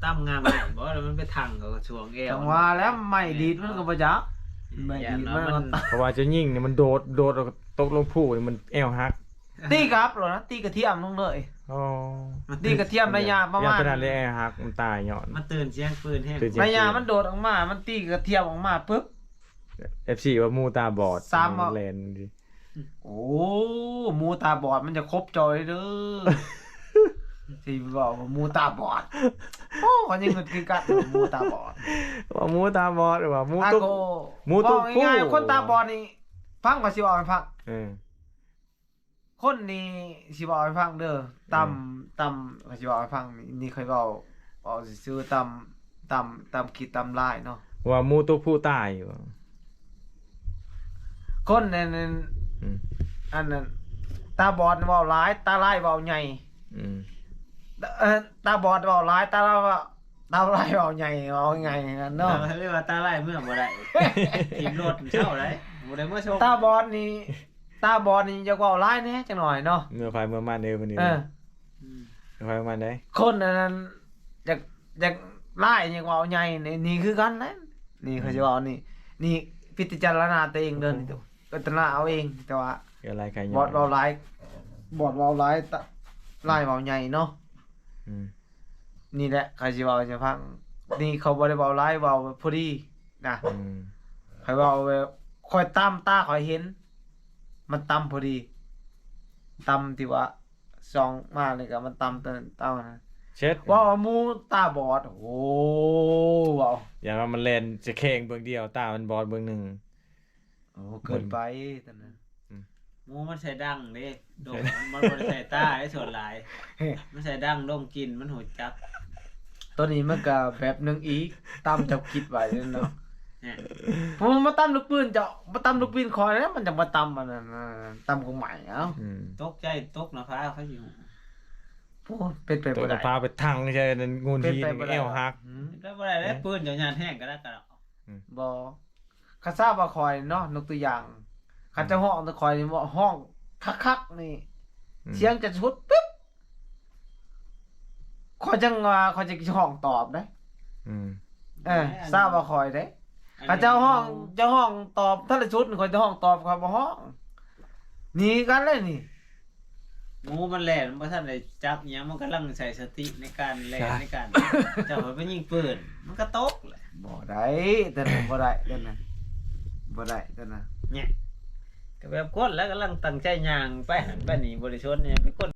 ຕຳງາມໄມ້ບໍ່ ແລ້ວມັນໄປທັງເອົາຊ່ວງແອວ. ຈັ່ງວ່າແລ້ວ ໄມ້ດີດມັນກໍບໍ່ຈັກ. ອືມ ໄມ້ດີດມັນກໍ ຢ້ານວ່າມັນ ເພາະວ່າຈະຍິງນີ້ມັນໂດດ ໂດດແລ້ວກໍຕົກລົງພູນີ້ ມັນແອວຫັກ. ຕີກັບໂລດນະ ຕີກະທຽມລົງເລີຍ. ອໍ ຕີກະທຽມໄລຍະປະມານ ຕອນນັ້ນແຫຼະແອວຫັກ ມັນຕາຍຍ້ອນ ມັນຕື່ນສຽງປືນແຮງ. ຕື່ນສຽງປືນ ໄລຍະມັນໂດດອອກມາ ມັນຕີກະທຽມອອກມາປຶບ. ເອັຟຊີ ວ່າໝູຕາບອດ ສາມ ມັນແລ່ນ. ໂອ້ ໝູຕາບອດມັນຈະຄົບຈ່ອຍເດີ ທີ່ເວົ້າວ່າໝູຕາບອດ. ໂອ້ ຂ້ອຍຍັງງຶດຄືກັນ ໝູຕາບອດ ວ່າໝູຕາບອດ ວ່າໝູຕົກ ໝູຕົກພູ. ເວົ້າງ່າຍໆ ຄົນຕາບອດນີ້ ຟັງ ຂ້ອຍຊິເວົ້າໃຫ້ຟັງ. ເອີ ຄົນນີ້ຊິເວົ້າໃຫ້ຟັງເດີ ຕຳ ເອີ ຕຳ ຂ້ອຍຊິເວົ້າໃຫ້ຟັງ ນີ້ ນີ້ຂ້ອຍເວົ້າ ເວົ້າຊື່ໆ ຕຳ ຕຳ ຕຳຄິດຕຳລາຍເນາະ ວ່າໝູຕົກພູຕາຍຢູ່. ຄົນນັ້ນ ອືມ ອັນນັ້ນ ຕາບອດເວົ້າຫຼາຍ ຕາລາຍເວົ້າໃຫຍ່. ອືມ ເອີ ຕາບອດເວົ້າຫຼາຍ ຕາລາຍເວົ້າ ຕາລາຍເວົ້າໃຫຍ່ ເວົ້າງ່າຍໆນັ້ນເນາະ. ເອີ ເອີ້ນວ່າຕາລາຍເມືອບໍ່ໄດ້ ຖີບລົດເຊົາໄດ໋ ບໍ່ໄດ້ມາສົ່ງ. ຕາບອດນີ້ ຕາບອດນີ້ຢາກເວົ້າຫຼາຍແດ່ຈັກໜ້ອຍເນາະ ເມືອໃຜເມືອມັນເດີມື້ນີ້. ເອີ ອືມ ເມືອໃຜເມືອມັນໄດ໋. ຄົນອັນນັ້ນຢາກ ຢາກຫຼາຍ ຢາກເວົ້າໃຫຍ່ ນີ້ ນີ້ຄືກັນແຫຼະ. ນີ້ ອືມ ຂ້ອຍຊິເວົ້ານີ້ ນີ້ພິຈາລະນາຕົວເອງເດີ ນີ້ ພິຈາລະນາເອົາເອງ. ແຕ່ວ່າບອດເວົ້າຫຼາຍ ບອດເວົ້າຫຼາຍ ຕາລາຍເວົ້າໃຫຍ່ເນາະ. ອືມ ນີ້ແຫຼະ ຂ້ອຍຊິເວົ້າໃຫ້ຟັງ ນີ້ຂ້ອຍບໍ່ໄດ້ເວົ້າຫຼາຍ ເວົ້າພໍດີນະ. ອືມ ຂ້ອຍເວົ້າແບບ ຂ້ອຍຕາມຕາຂ້ອຍເຫັນ ມັນຕຳພໍດີ ຕຳທີ່ວ່າສ່ອງມານີ້ກໍມັນຕຳ ຕຳ ຕຳ ເຊັດ ເວົ້າວ່າໝູຕາບອດ ໂອ້ ເວົ້າ ຢ້ານວ່າມັນແລ່ນຈະແຂ່ງເບື້ອງດຽວ ຕາມັນບອດເບື້ອງໜຶ່ງ. ໂອ້ ເກີນໄປຕອນນັ້ນ ອືມ ໝູມັນໃສ່ດັງເດ້ ດົງ ມັນບໍ່ໄດ້ໃສ່ຕາເດ້ ສ່ວນຫຼາຍ ມັນໃສ່ດັງດົງກິ່ນ ມັນຮູ້ຈັກ. ໂຕນີ້ມັນກະແບບໜຶ່ງອີກ ຕາມເຈົ້າຄິດໄວ້ນັ້ນເນາະ ແມ່ນ ເພາະວ່າມາຕຳລູກປືນເຈົ້າ ມາຕຳລູກປືນຂ້ອຍແລ້ວ ມັນຈັ່ງມາຕຳອັນນັ້ນ ອາ ຕຳກົງໄມ້ ເອົ້າ ອືມ ຕົກໃຈຕົກໜ້າຜາເຂົາຢູ່ ໂອ້ ເປັນໄປບໍ່ໄດ້ ຕກໜ້າຜາໄປທັງໃສ່ນັ້ນ ໂງນຫີນແອວຫັກ ເປັນໄປບໍ່ໄດ້ເດ້ ເອີ ປືນເຈົ້າຍາດແຮງກະໄດ້ກະດອກ ອືມ ບໍ່ ຄັນຊາວວ່າຂ້ອຍເນາະ ຍົກຕົວຢ່າງ ອືມ ຄັນເຈົ້າຮ້ອງແຕ່ຂ້ອຍນີ້ ຮ້ອງຄັກໆນີ້ ອືມ ສຽງຈະສຸດປຶບ ຂ້ອຍຈັ່ງວ່າ ຂ້ອຍຈະຮ້ອງຕອບເດ້ ອືມ ເອີ ຊາວວ່າຂ້ອຍເດ້ ຄັນເຈົ້າຮ້ອງ ເຈົ້າຮ້ອງຕອບທັນໄດ້ສຸດ ຂ້ອຍຈະຮ້ອງຕອບ ຂ້ອຍບໍ່ຮ້ອງ ໜີກັນເລີຍນີ້. ໝູມັນແລ່ນ ມັນບໍ່ທັນໄດ້ຈັບອີ່ຫຍັງ ມັນກຳລັງໃຊ້ສະຕິໃນການແລ່ນ ໃນການ ເຈົ້າໄປຍິງປືນ ມັນກະຕົກແຫຼະ ບໍ່ໄດ້ ຕົວນັ້ນບໍ່ໄດ້ ຕົວນັ້ນບໍ່ໄດ້ ຕົວນັ້ນ ແຍະ ກະແບບຄົນແຫຼະ ກຳລັງຕັ້ງໃຈຍ່າງໄປຫັ້ນໄປນີ້ ບໍ່ໄດ້ສົນຫຍັງ ເປັນຄົນ